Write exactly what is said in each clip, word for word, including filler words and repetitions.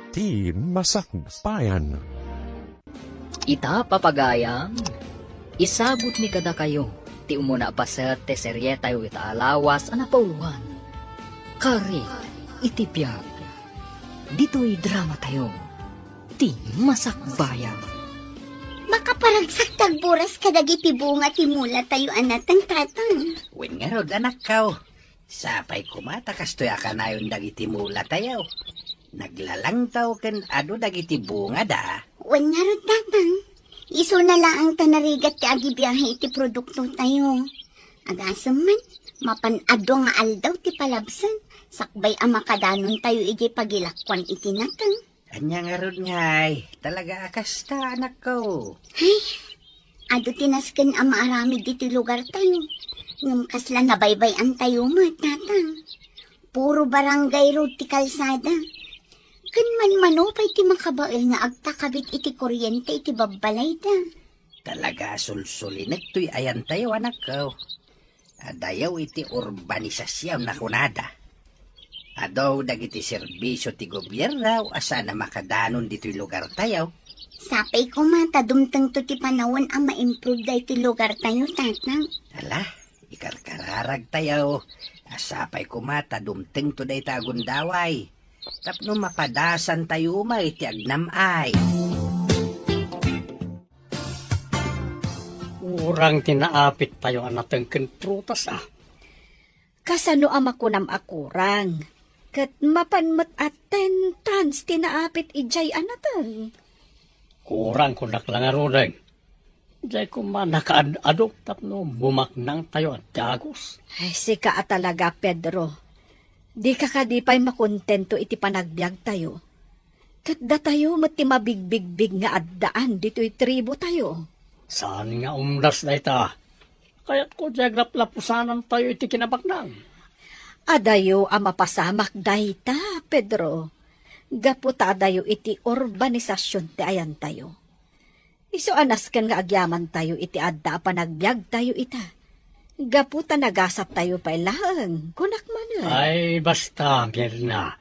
Ti Masakbayan. Ita, papagayam, isagutmi kadakayo ti umuna a paset ti serietayo ita a lawas a napauloan, Karit iti Biag. Ditoy dramatayo, Ti Masakbayan. Makaparagsak ti agburas kadagiti bunga ti mulatayo a nateng, Tatang. Wen ngarud, anakko. Sapay koma ta kastoy a kanayon dagiti mulatayo. Naglalangtaw ken adu dagiti bungada. Wen ngarud, Tatang. Isuna laeng ta narigat ti agibiahe iti produktotayo. Agasem man, mapan adu nga aldaw ti palabsan, sakbay a makadanontayo idiay pagilakuan iti nateng. Ania ngarud ngay, talaga a kasta, anakko. Ay, adu ti nasken a maaramid iti lugartayo. Ngem kasla nabaybay-antayo met, Tatang. Puro barangay road ti kalsada. Ken manmano pay ti makabael nga agpakabit iti kuryente iti babbalayda. Talaga a sulsulinek toy ayantayo, anakko. Adayo iti urbanisasyon a kunada. Adu dagiti serbisio ti gobierno a saan a makadanon ditoy lugartayo. Sapay koma ta dumtengto ti panawen a ma-improve daytoy lugartayo, Tatang. Ala, ikarkararagtayo a sapay koma ta dumtengto dayta a gundaway tapno mapadasantayo met ti agnam-ay. Kurang ti naapittayo a nateng ken prutas, a. Kasano a makunam a kurang? Ket mapan met a ten tons ti naapit idiay a nateng. Kurang kunak la ngaruden. Diay koma nakaad-adu tapno bumaknangtayo a dagus. Ay, sika a talaga, Pedro. Dika kadi pay makontento iti panagbiagtayo. Ket datayo met ti mabigbigbig nga addaan ditoy tribotayo. Saan nga umdas dayta? Kayatko diay aglaplapusanantayo iti kinabaknang. Adayo a mapasamak dayta, Pedro. Gapu ta adayo iti urbanisasyon ti ayantayo. Isu a nasken nga agyamantayo iti adda a panagbiagtayo ita. Gapu ta nagasattayo pay laeng, kunak manen. Ay, basta, Mirna.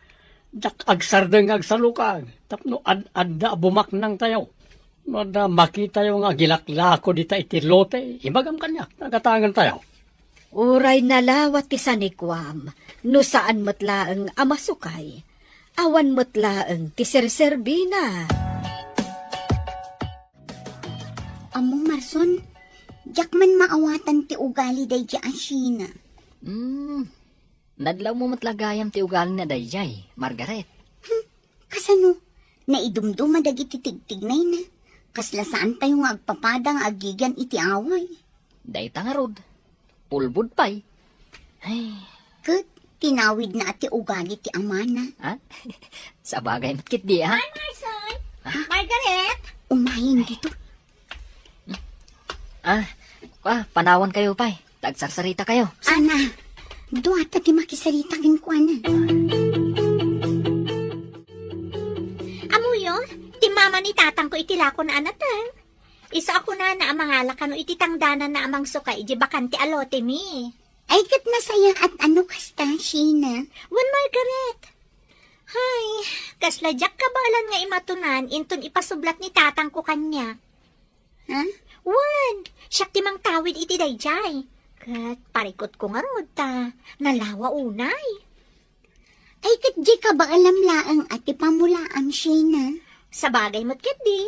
Diak agsardeng nga agsalukag tapno ad-adda a bumaknangtayo. No adda makitayo nga agilaklako dita iti lote, ibagam kaniak, nagatangentayo. Uray nalawa ti sanikuam, no saan met laeng a masukay, awan met laeng ti serserbina. Ammo, Marson, diak man maawatan ti ugali daydiay a Sheena. Hmm, nadlawmo met la gayam ti ugalina daydiay, Margaret. Hmm, kasano? Naidumduma dagiti tigtignayna. Kasla saantayo nga agpapada nga agigian iti away. Dayta ngarud, ulbod pay. Ay. Ket tinawidna a ti ugali ti amana. Ha? Sabagay met ketdi, ha? Hi, Marson! Ah? Margaret! Umayen dito. Ah, ah, panawankayo pay. Ta agsarsarita kayo. Sana, duata ti makisarita kenkuana. Amoyo, ti mama ni tatangko iti lakona a nateng. Isu a kunana a mangala kano iti tangdananna a mangsukay iti bakante a lotemi. Ay, ket nasayaat a no kasta, Sheena. Wen, Margaret. Hay, kasla diak kabaelan nga imatunan inton ipasublat ni tatangko kaniak. Ha? Wen, siak ti mangtawid iti daydiay. Ket parikutko ngarud ta nalawa unay. Ay, ket diay kabaelam laeng a ti pamulaam, Sheena. Sabagay met ketdi.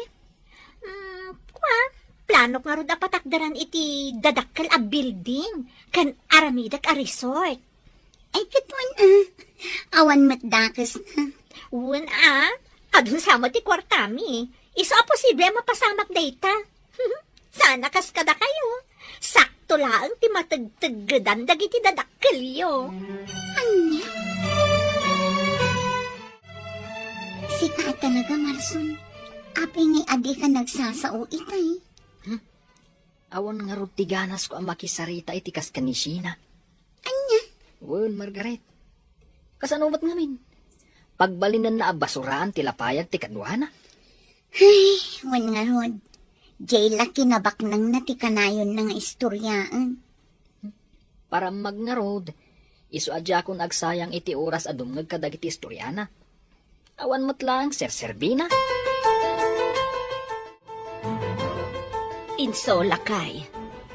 Mm, kua, planok ngarud a patakderan iti dadakkel a building ken aramidek a resort. Ay, ket wen a. Awan met dakesna. Wen a. Adun sa met ti kuartami. Isu a posible a mapasamak dayta. Sana kas kadakayo. Sakto laeng ti mategteggedan dagiti dadakkelyo. Ania? Sika a talaga, Marson. Apay ngay a dika nagsasao itay? Hmm? Awan ngarud ti ganasko a makisarita iti kas ken ni Sheena. Ania? Wen, Margaret. Kasano met ngamin? Pagbalinenna a basuraan ti lapayag ti kaduana. Ay, wen ngarud. Diay la kinabaknangna ti kanayonna nga istoriaen. Parammag ngarud, isu a diakon agsayang iti oras a dumngeg kadagiti istoriana. Awan met laeng serserbina. Inso, lakay,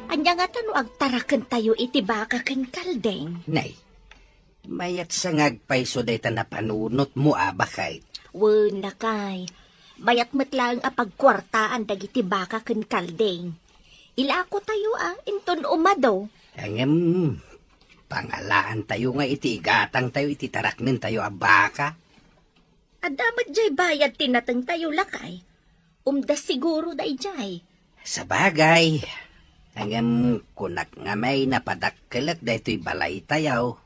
ania ngata no agtarakentayo iti baka ken kalding? Nay, mayat sa nga agpayso dayta napanunotmo a, baket. Wen, lakay, mayat met laeng a pagkuartaan dagiti baka ken kalding. Ilakotayo a, inton umado. Ngem, pangalaantayo nga iti igatangtayo iti taraknentayo a baka. Adda met jay bayad ti natengtayo, lakay. Umdas siguro dayjay. Sabagay, ngem kunak nga may napadakkelek daytoy balaytayo.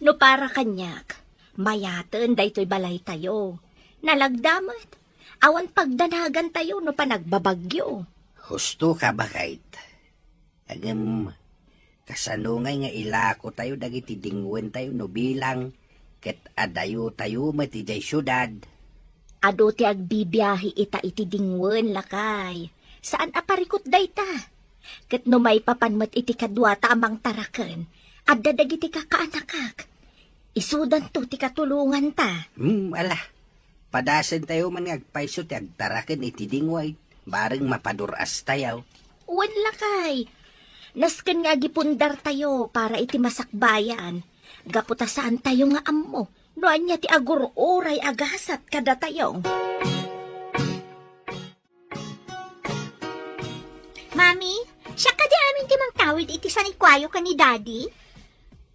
No para kaniak, mayaten daytoy balaytayo. Nalagda met, awan pagdanagantayo no panagbabagyo. Husto ka, baket. Ngem, kasano ngay nga ilakotayo dagiti dingwentayo no bilang ket adayotayo met idiay siudad? Adu ti agbibiahe ita iti dingwen, lakay. Saan a parikut dayta. Ket no maipapan met iti kaduata a mangtaraken, adda dagiti kakaanakak. Isudanto ti katulonganta. Hmm, ala. Padasentayo man nga agpayso ti agtaraken iti dingwen, bareng mapadur-astayo. Wen, lakay. Nasken nga agipundartayo para iti masakbayan. Gapu ta saantayo nga ammo no ania ti agur-uray a gasat kadatayo. Mami, siak kadi amin ti mangtawid iti sanikuayo ken ni Daddy?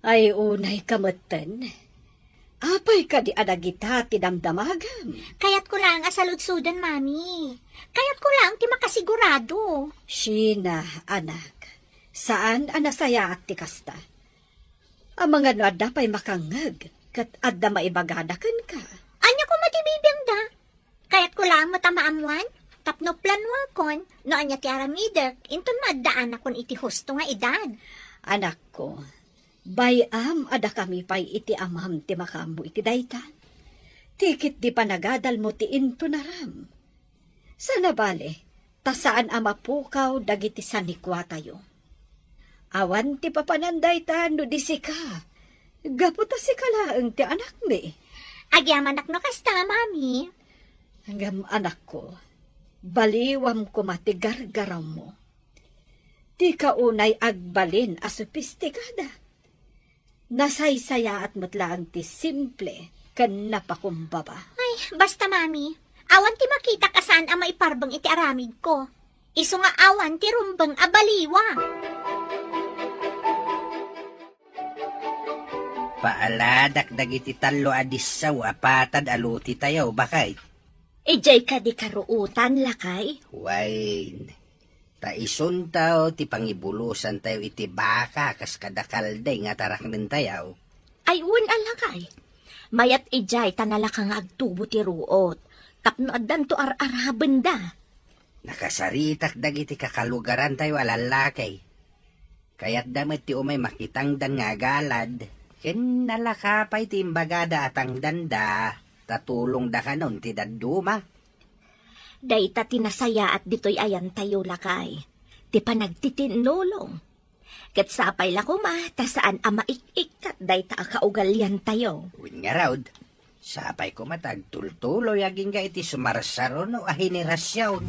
Ay, unay ka metten. Apay kadi a dagita ti damdamagam? Kayatko laeng a saludsoden, Mami. Kayatko laeng ti makasigurado. Sheena, anak, saan a nasayaat ti kasta. Amangan no adda pay makangngeg ket adda maibagada kenka. Ania koma ti bibiangda? Kayatko laeng met a maammoan tapno planuakon no ania ti aramidek inton maaddaanakon iti husto nga edad. Anakko, bay-am a dakami pay iti amam ti makaammo iti dayta. Ti ketdi panagadalmo ti intunaram. Sana bale, ta saan a mapukaw dagiti sanikuatayo. Awan ti papanan dayta no di sika, gapu ta sika laeng ti anakmi. Agyamanak no kasta, Mami. Ngem anakko, baliwam koma ti gargarawmo. Ti kaunay agbalin a sopistikada. Nasaysayaat met laeng ti simple ken napakumbaba. Ay, basta, Mami, awan ti makitak a saan a maiparbeng iti aramidko. Isu nga awan ti rumbeng a baliwa. Paaladak dagiti tallo a dissaw a patad a lotitayo, baket. Idiay kadi karuotan, lakay? Wen, ta isunto ti pangibulosantayo iti baka kas kada kalding a taraknentayo. Ay, wen a, lakay. Mayat idiay ta nalaka nga agtubo ti ruot, tapno addanto ar-arabenda. Nakasaritak dagiti kakalugarantayo a lallaki. Kayatda met ti umay makitangdan nga agalad, ken nalaka pay ti imbagada a tangdanda, ta tulongda kanon ti dadduma. Dayta ti nasayaat ditoy ayantayo, lakay, ti panagtitinnulong. Ket sapay la koma ta saan a maik-ikkat dayta a kaugaliantayo. Wen ngarud, sapay koma ta agtultuloy agingga iti sumarsaruno a henerasion.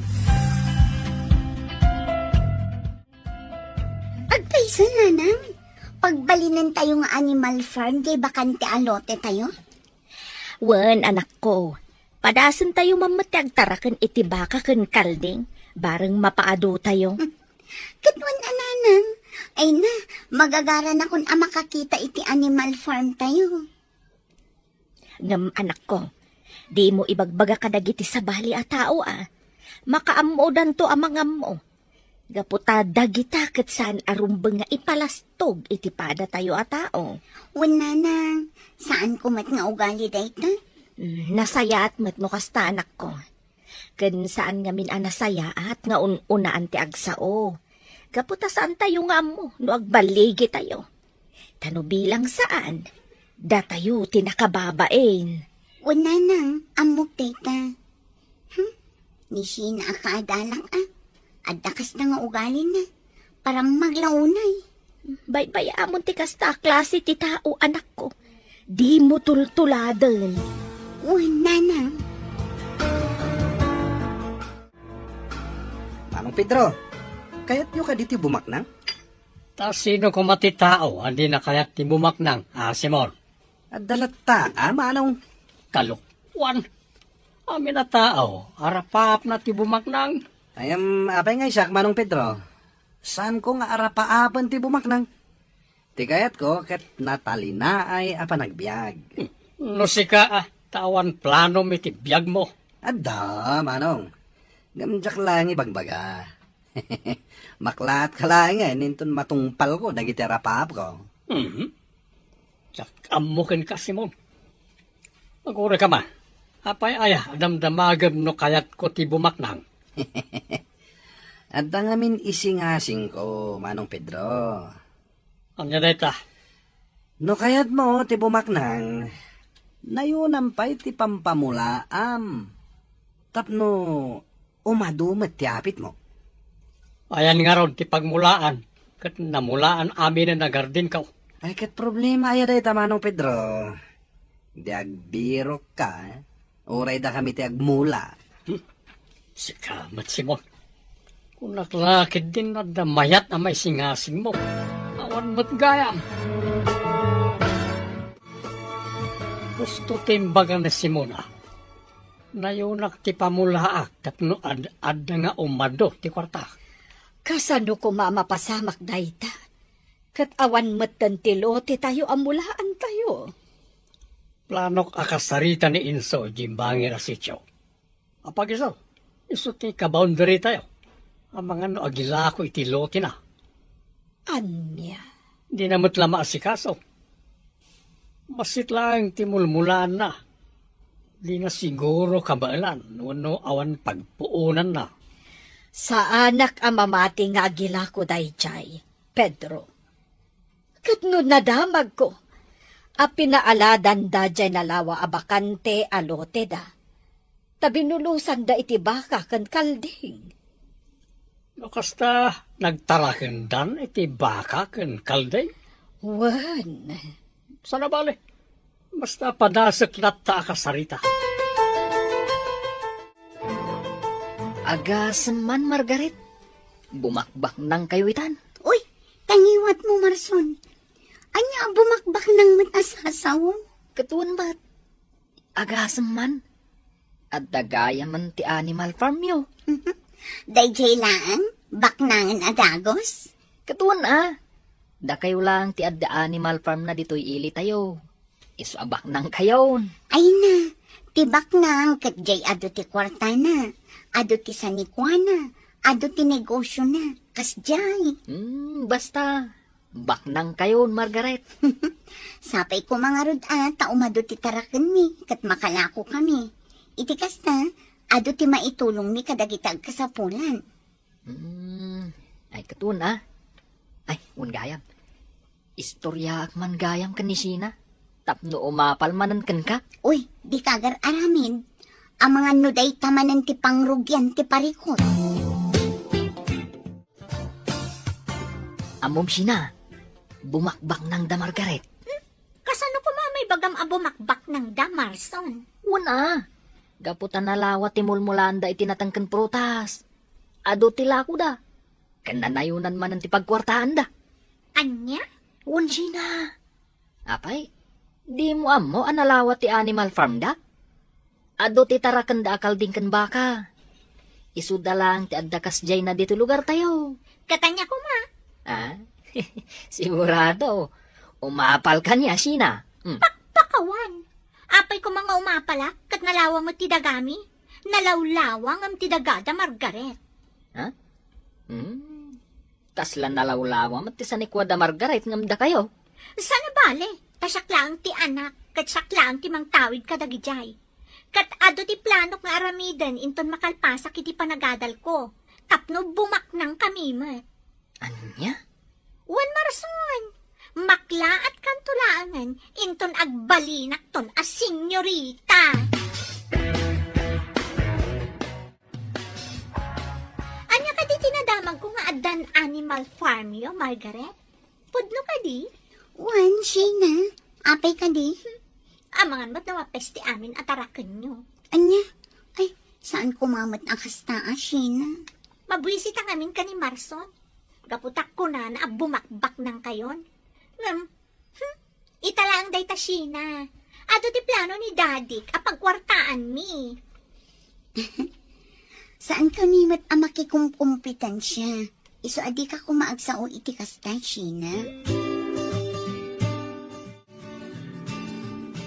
Agpayso, nanang, pagbalinentayo nga animal farm ti bakante a lotetayo? Wen, anakko. Padasentayo man met ti agtaraken iti baka ken kalding, bareng mapaadotayo. Ket wen a, nanang, ay na, magagaranakon a makakita iti animal farm tayo. Ngem, anakko, dimo ibagbaga kadagiti sabali a tao a makaammodanto a mangammo. Gapu ta dagita ket saan a rumbeng nga ipalastog iti padatayo a tao. Wen, nanang, saanko met nga ugali dayta. Mm, nasayaat met no kasta, anakko. Ken saan ngamin a nasayaat nga un-unaan ti agsao. Gapu ta saantayo nga ammo no agballigitayo. Ta no bilang saan, datayo ti nakababain. Wen, nanang, ammok dayta. Hmm? Ni Sheena a kaadalak a. Adda kasta nga ugalina. Parammag la unay. Baybay-amon ti kasta a klase ti tao, anakko. Dimo tultuladen. Wen, nanang. Manong Pedro, kayatyo kadi ti bumaknang? Ta sino koma ti tao a di nakayat ti bumaknang, a Simon? Adda latta, a, manong. Kalokuan. Amin a tao, arapaapna ti bumaknang. Ay, em, apay nga siak, Manong Pedro? Saanko nga arapaapen ti bumaknang? Ti kayatko ket natalinaay a panagbiag. No sika, a, ta awan planom iti biagmo. Adda, manong. Ngem diak laeng ibagbaga. Maklaat ka laengen inton matungpalko dagiti arapaapko. Mhm. Diak ammo kenka, Simon. Aguray ka man. Apay aya a damdamagem no kayatko ti bumaknang? Adda ngamin isingasingko, Manong Pedro. Ania dayta? No kayatmo ti bumaknang, nayunam pay ti pampamulaam tapno umadu met ti apitmo. Ayan ngarud ti pagmulaan, ket namulaan aminen a gardinko. Ay, ket problema aya dayta, Manong Pedro? Di agbirokka, eh? Uray dakami ti agmula. Hmm. Sika met, Simon. Kunak la ketdin adda mayat a maisingasingmo. Awan met gayam. Gusto ti imbaga ni Simon a, nayunak ti pamulaak tapno ad-, adda nga umadu ti kuarta. Kasano koma a mapasamak dayta? Ket awan metten ti lotetayo a mulaantayo. Planok a kasarita ni Inso idiay bangir a sitio. Apagiso, isu ti kaboundarytayo. Amangan no agilako iti lotena. Ania? Dina met la maasikaso. Bassit laeng ti mulmulaanna. Dina siguro kabaelan wenno awan pagpuonanna. Saanak a mamati nga agilako daydiay, Pedro. Ket no nadamagko a pinaaladanda diay nalawa a bakante a loteda, ta binulusanda iti baka ken kalding. No kasta, nagtarakendan iti baka ken kalding? Wen. Saan a bale? Basta padasek latta a kasarita. Agasem man, Margaret. Bumakbaknangkayo itan. Uy, ta ngiwatmo, Marson. Ania a bumakbaknang met a sasaom? Ket wen met. Agasem man. Adda gayamen ti animal farmyo. Daydiay laeng, baknangen a dagus? Ket wen a. Dakayo laeng ti adda animal farm na ditoy ilitayo. Isu a baknangkayon. Ay na, ti baknang ket diay adu ti kuartana, adu ti sanikuana, adu ti negosiona, kasdiay. Hmm, basta, baknangkayon, Margaret. Sapay koma ngarud a ta umadu ti tarakenmi ket makalakokami. Iti kasta, adu ti maitulongmi kadagiti agkasapulan. Hmm, ay, ket wen a. Ay, wen gayam. Istoryaak man gayam ken ni Sheena tapno umapal manen kenka. Uy, dika agar-aramid. Amangan no dayta manen ti pangrugian ti parikut. Ammom, Sheena, bumakbaknangda, Margaret. Hmm? Kasano koma maibagam a bumakbaknangda, Marson? Wen a. Gapu ta nalawa ti mulmulaanda iti nateng ken prutas. Adu ti lakoda. Ken nanayonan manen ti pagkuartaanda. Ania? Wen, Sheena. Apay, dimo ammo a nalawa ti animal farmda? Adu ti tarakenda a kalding ken baka. Isuda laeng ti adda kasdiayna ditoy lugartayo. Ket ania koma? Ah? Sigurado. Umapalka nia, Sheena. Hmm. Pakpakawan. Apay koma nga umapalak ket nalawa met ti dagami? Nalawlawa ngem ti dagada, Margaret. Ha? Hmm. Kasla nalawlawa met ti sanikuada, Margaret, ngem dakayo? Saan a bale, ta siak laeng ti anak, ket siak laeng ti mangtawid kadagidiay. Ket adu ti planok nga aramiden inton makalpasak iti panagadalko, tapno bumaknangkami met. Ania? Wen, Marson, maklaatkanto laengen inton agbalinakton a senyorita. Ania kadi ti nadamagko nga addan animal farmyo, Margaret? Pudno kadi? Wen, Sheena. Apay kadi? Amangan met no mapes ti amin a tarakenyo. Ania? Ay, saan koma met a kasta a, Sheena. Mabuisita ngamin ken ni Marson. Gapu ta kunana a bumakbaknangkayon. Ngem, hmm, ita laeng dayta, Sheena. Adu ti plano ni Dadik a pagkuartaanmi. Saan kami met a makikumkompetensia. Isu a dika koma agsao iti kasta, Sheena.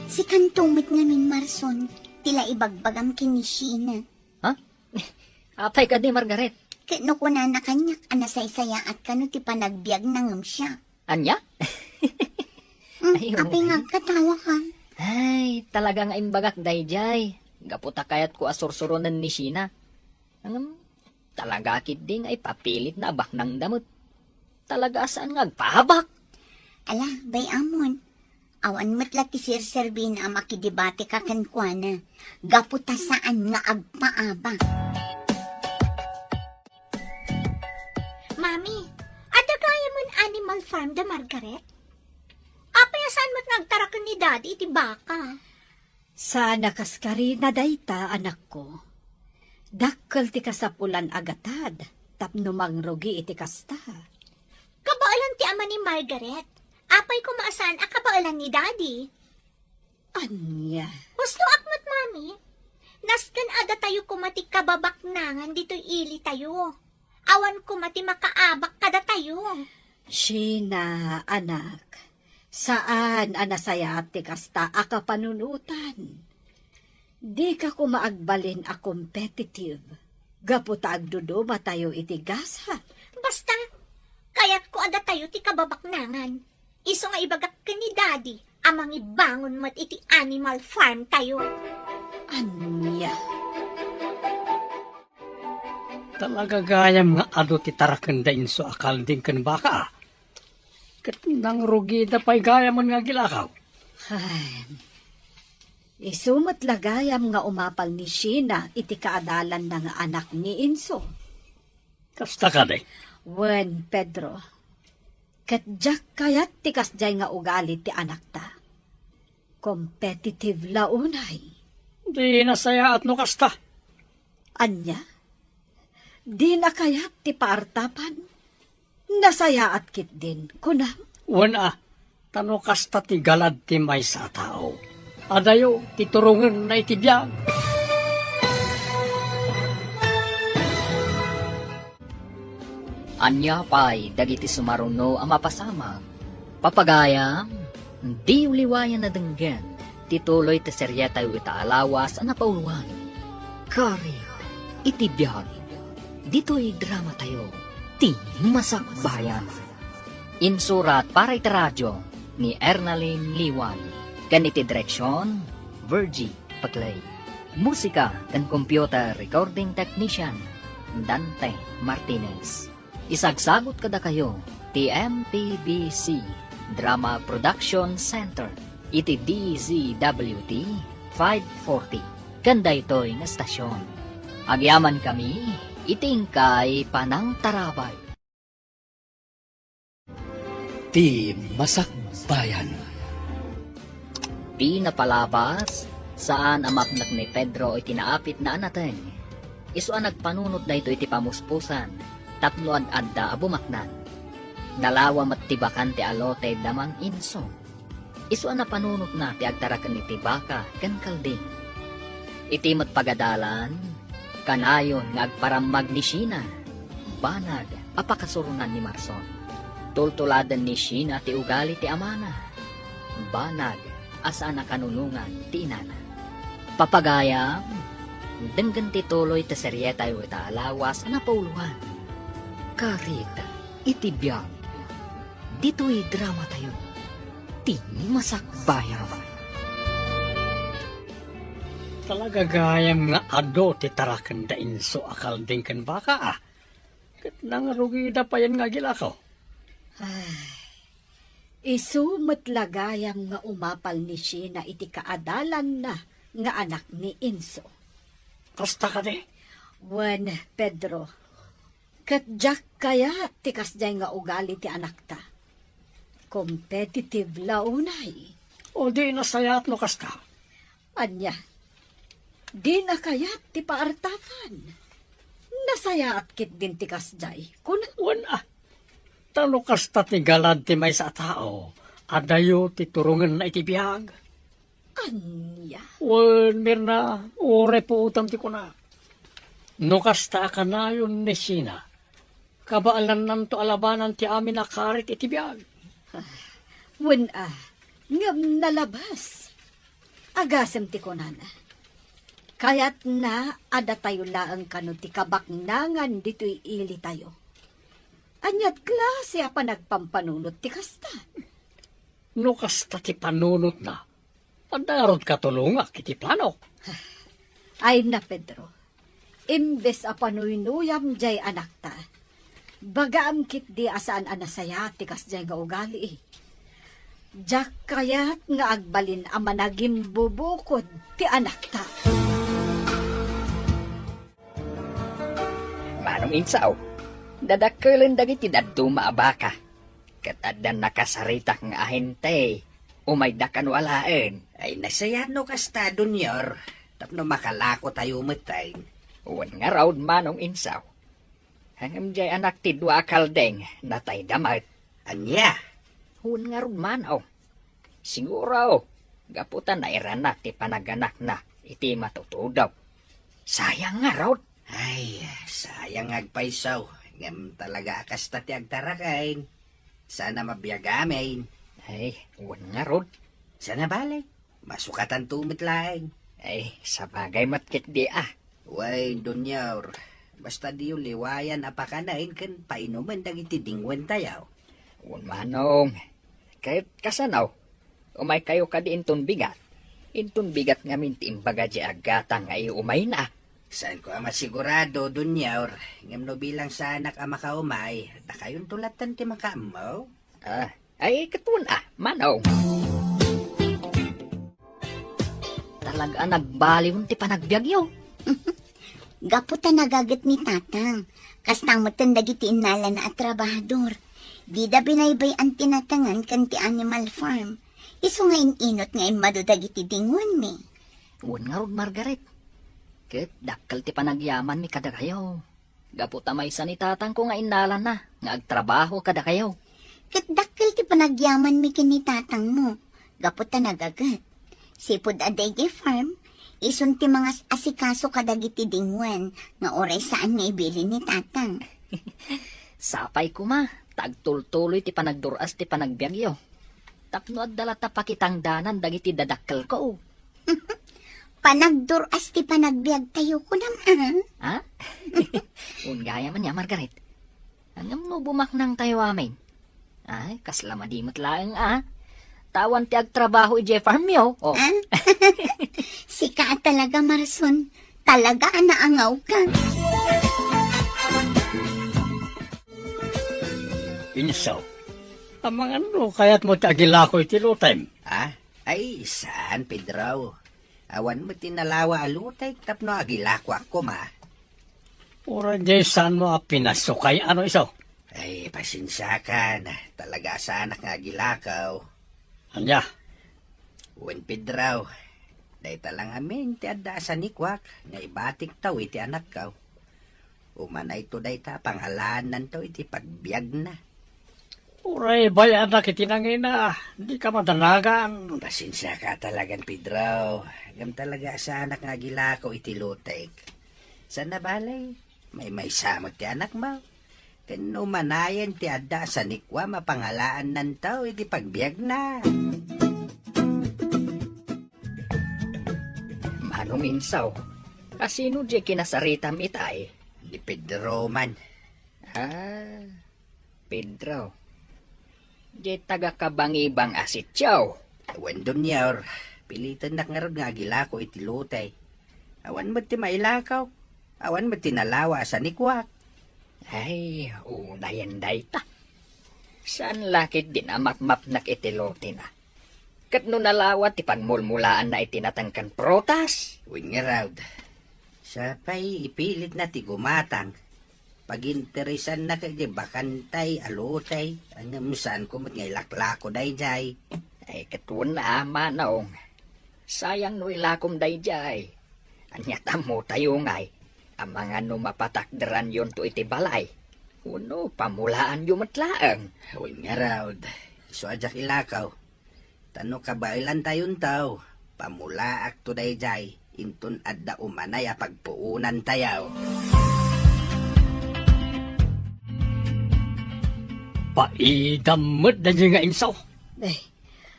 Sikanto met ngamin, Marson, ti la ibagbagam ken ni Sheena. Ha? Apay kadi, Margaret? Ket no kunana kaniak a nasaysayaat kano ti panagbiagna ngem siak. Ania? Hmm, Ay, apay oo. Nga agkatawakan? Ay, talaga nga imbagak daydiay. Gapu ta kayatko a sursuronen ni Sheena. Ngem, talaga ketdi nga ipapilitna a baknangda met. Talaga a saan nga agpaabak. Ala, bay-amon. Awan met la ti serserbina a makidebateka kenkuana. Gapu ta saan nga agpaabak. Mami, adda gayamen animal farm da Margaret? Apay a saan met nga agtaraken ni Daddy iti baka? Saan a kaskarina dayta, anakko. Dakkel ti kasapulan a gatad tapno mangrugi iti kasta. Kabaelan ti ama ni Margaret. Apay koma a saan a kabaelan ni Daddy? Ania? Husnoak met, Mami. Nasken a datayo koma ti kababaknangan ditoy ilitayo. Awan koma ti makaabak kadatayo. Sheena, anak, saan a nasayaat ti kasta a kapanunotan. Dika koma agbalin a competitive gapu ta agdudumatayo iti gasat. Basta, kayatko a datayo ti kababaknangan. Isu nga ibagak ken ni Daddy a mangibangon met iti animal farm tayo. Ania? Talaga gayam nga adu ti taraken da inso a kalding ken baka, a. Ket nangrugida pay gayamen nga agilakaw. Ay, isu met la gayam nga umapal ni Sheena iti kaadalanna nga anak ni Inso. Kasta kadi? Wen, Pedro. Ket diak kayat ti kasdiay nga ugali ti anakta. Competitive la unay. Di nasayaat no kasta. Ania? Dina kayat ti paartapan? Nasayaat ketdin, kunam? Wen a, ta no kasta ti galad ti maysa a tao, adayo ti turongenna iti biag. Ania pay dagiti sumaruno a mapasamak? Papagayam, diyo liwayan a denggen ti tuloy ti serietayo ita a lawas a napauloan, Karit iti Biag. Ditoy dramatayo, ti Masakbayan. Insurat para iti radio ni Ernalyn Liwan, ken iti direksion, Virgie Paclay. Musika ken computer recording technician, Dante Martinez. Isagsagut kadakayo ti M P B C Drama Production Center iti D Z W T five forty ken daytoy nga estasion. Agyamankami iti inkay panangtarabay. Ti Masakbayan. Ti napalabas, saan a mapnek ni Pedro iti naapitna a nateng. Isu a nagpanunot daytoy iti pamuspusan tapno ad-adda a bumaknang. Nalawa met ti bakan ti alote da Mang Inso. Isu a napanunotna ti agtaraken iti baka ken kalding. Iti met pagadalan, kanayon nga agparammag ni Sheena, banag a pakasuronan ni Marson. Tultuladen ni Sheena ti ugali ti amana, banag a saan a kanunongan ti inana. Papagayam, denggen ti tuloy ti serietayo ita a lawas a napauloan, Karit iti Biag. Ditoy dramatayo, ti Masakbayan. Talaga gayam nga adu ti taraken da Inso a kalding ken baka, a. Ket nangrugida payen nga agilakaw. Ay, isu met la gayam nga umapal ni Sheena iti kaadalanna nga anak ni Inso. Kasta kadi? Wen, Pedro. Ket diak kayat ti kasdiay nga ugali ti anakta. Competitive la unay. O di nasayaat no kasta? Ania? Dina kayat ti paartakan? Nasayaat ketdin ti kasdiay, kuna. Wen a, ta no kasta ti galad ti maysa a tao, adayo ti turongenna iti biag. Ania? Wen, Mirna, uray puotem ti kunak. No kasta a kanayon ni Sheena, kabaelannanto a labanan ti amin a karit iti biag. Wen a, ngem nalabas. Agasem ti kunana. Kayatna a datayo laeng kano ti kabaknangan ditoy ilitayo. Aniat klase a panagpampanunot ti kasta? No kasta ti panunotna, adda ngarud katulongak iti planok. Ay na, Pedro. Imbes a panuynuyam jay anakta, bagaam ketdi a saan a nasayaat ti kasjay nga ugali. Diak kayat nga agbalin a managimbubukod ti anakta. Manong Insaw, dadakkelen dagiti dadduma a baka. Ket adda nakasaritak nga ahente. Umayda kano alaen. Ay, nasayaat no kasta, Donior. Tapno makalako tayo metten. Wen ngarud, Manong Insaw. Ngem jay anak ti dua a kaldeng, natayda met. Ania? Wen ngarud, Manong. Siguro, gapu ta nairanak ti panaganakna iti matutudo. Sayang ngarud. Ay, sayang nga agpayso. Ngem talaga a kasta ti agtaraken. Saan a mabiag amin. Ay, wen ngarud. Saan a bale? Masukatanto met laeng. Ay, sabagay met ketdi a. Wen, Donior, basta diyo liwayan a pakanen ken painumen dagiti dingwentayo. Wen, Manong. Ket kasano? Umaykayo kadi inton bigat? Inton bigat ngamin ti imbaga di aggatang nga iumayna. Saanko a masigurado, Donior, ngem no bilang saanak a makaumay, dakayonto lattan ti makaammo. Ah, ay, ket wen a, Manong. Talaga a nagbaliwen ti panagbiagyo. Gapu ta nagaget ni Tatang, kasta metten dagiti innalana a trabahador. Dida binaybay-an ti natengen ken ti animal farm. Isu nga in-inut nga immadu dagiti dingwenmi. Wen ngarud, Margaret. Ket dakkel ti panagyamanmi kadakayo. Gapu ta maysa ni tatangko nga innalana nga agtrabaho kadakayo. Ket dakkel ti panagyamanmi ken ni tatangmo, gapu ta nagaget. Sipud a daydiay farm, isun ti mangas-asikaso kadagiti dingwen nga uray saan nga ibilin ni tatang. Sapay koma, ta agtultuloy ti panagdur-as ti panagbiagyo. Tapno adda latta pakitangdanan dagiti dadakkelko. Panagdur-as ti panagbiagtayo, kunam, a? Ha? Wen gayam ania, Margaret. Ngem no bumaknangtayo amin. Ay, kasla madi met laeng, a? Ta awan ti agtrabaho idiay farmyo, o. A? Sika a talaga, Marson. Talaga a naangawka. Insaw, amangan no kayatmo ti agilako iti lotayem? A? Ay, saan, Pedro. Awan met ti nalawa a lotayek tapno agilakoak koma. Uray diay saanmo a pinasukay, a no, Insaw? Ay, pasensiakan. Talaga a saanak nga agilako. Ania? Wen, Pedro, dayta la ngamin ti adda a sanikuak nga ibatikto iti anakko. Umanayto dayta a pangalaannanto iti pagbiagna. Uray bay-anak iti nangina, dika madanagan. Pasensiaka talagan, Pedro. Ngem talaga a saanak nga agilako iti lotayek. Saan a bale, maymaysa met ti anakmo. Ken no umanayen ti adda a sanikuam a pangalaannanto iti pagbiagna. Manong Insaw, a sino diay kinasaritam itay? Ni Pedro man. A, Pedro. Diay taga-Kabangibang a sitio. Wen, Donior, pilitennak ngarud nga agilako iti lotay. Awan met ti mailakaw. Awan met ti nalawa a sanikuak. Ay, unayen dayta. Saan la ketdin a mapmapnak iti lotena? Ket no nalawa ti pagmulmulaanna iti natengken prutas? Wen ngarud, sapay ipilitna ti gumatang. Paginteresanna ket diay bakantay a lotay, ngem saanko met nga ilaklako daydiay. Ay, ket wen a, Manong. Sayang no ilakom daydiay. Ania ti ammotayo ngay, amangan no mapatakderanyonto iti balay, wenno pamulaanyo met laeng? Wen ngarud, isu a diak ilakaw. Ta no kabaelantayonto, pamulaakto daydiay, inton adda umanay a pagpuonantayo. Paidam met daydiay nga inso. Eh,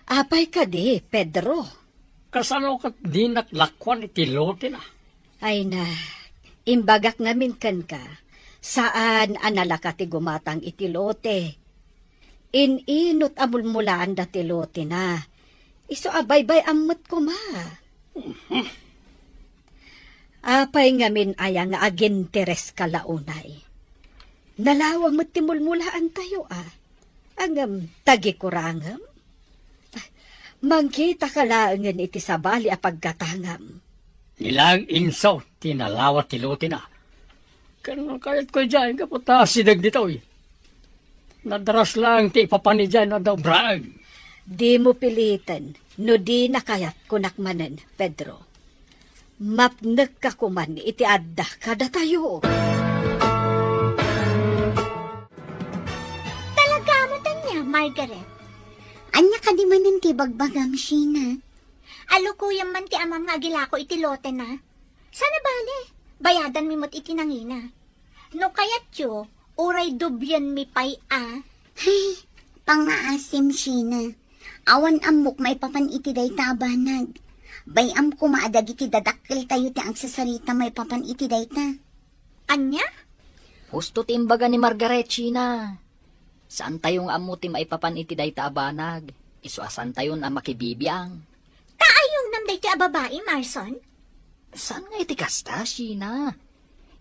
apay kadi, Pedro? Kasano ket dinak lakuan iti lotena? Ay na, imbagak ngamin kenka, saan a nalaka ti gumatang iti lote. In-inot a mulmulaanda ti lotena. Isu a baybay-am met koma. Apay ngamin aya nga agintereska la unay? Nalawa met ti mulmulaantayo a. Ngem, tagikurangem? Mangkitaka laengen iti sabali a paggatangam. Ni laeng inso ti nalawa ti lotena. Ken kayatko idiay gapu ta asideg ditoy. Nadaras laeng ti ipapan idiay no adda obraen. Dimo piliten no dina kayat, kunak manen, Pedro. Mapnekka koman iti adda kadatayo. Talaga met ania, Margaret? Ania kadi manen ti ibagbagam, Sheena? Alukuyam man ti amam nga agilako iti lotena. Saan a bale, bayadanmi met iti nangina. No kayatyo, uray doblienmi pay a. Ay, pangngaasim, Sheena. Awan ammok maipapan iti dayta a banag. Bay-am koma a dagiti dadakkeltayo ti agsasarita maipapan iti dayta. Ania? Husto ti imbaga ni Margaret, Sheena. Saantayo nga ammo ti maipapan iti dayta a banag. Isu a saantayon a makibibiang. Ta ayonam daytoy a babai, Marson? Saan nga iti kasta, Sheena?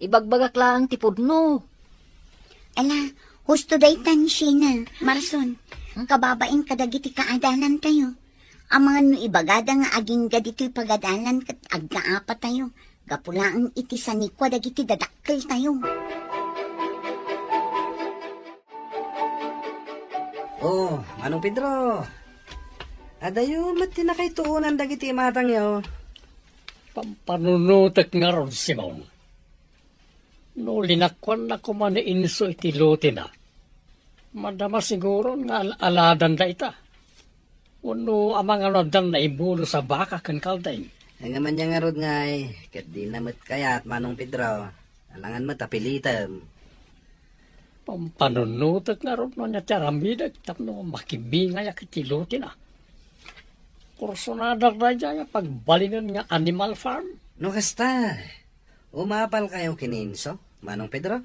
Ibagbagak laeng ti pudno. Ala, husto daytan, Sheena, Marson. Hmm? Kababain kadagiti kaadalantayo. Amangan no ibagada nga agingga ditoy pagadalan ket aggaapatayo, gapu laeng iti sanikua dagiti dadakkeltayo. Oh, Manong Pedro. Adayo met ti nakaituonan dagiti imatangyo. Pampanunotek ngarud, Simon. No linakuanna koma ni Inso iti lotena, madama siguron nga al-aladan dayta. Wenno amangan no addan naibulos a baka ken kalding. Ngem ania ngarud ngay, ket dina met kayat, Manong Pedro. Alangan met a pilitem. Pampanunotek ngarud no ania ti aramidek tapno makibingayak iti lotena. Kursonadak daydiay a pagbalinen nga animal farm. No kasta, umapalkayo ken ni Inso, Manong Pedro?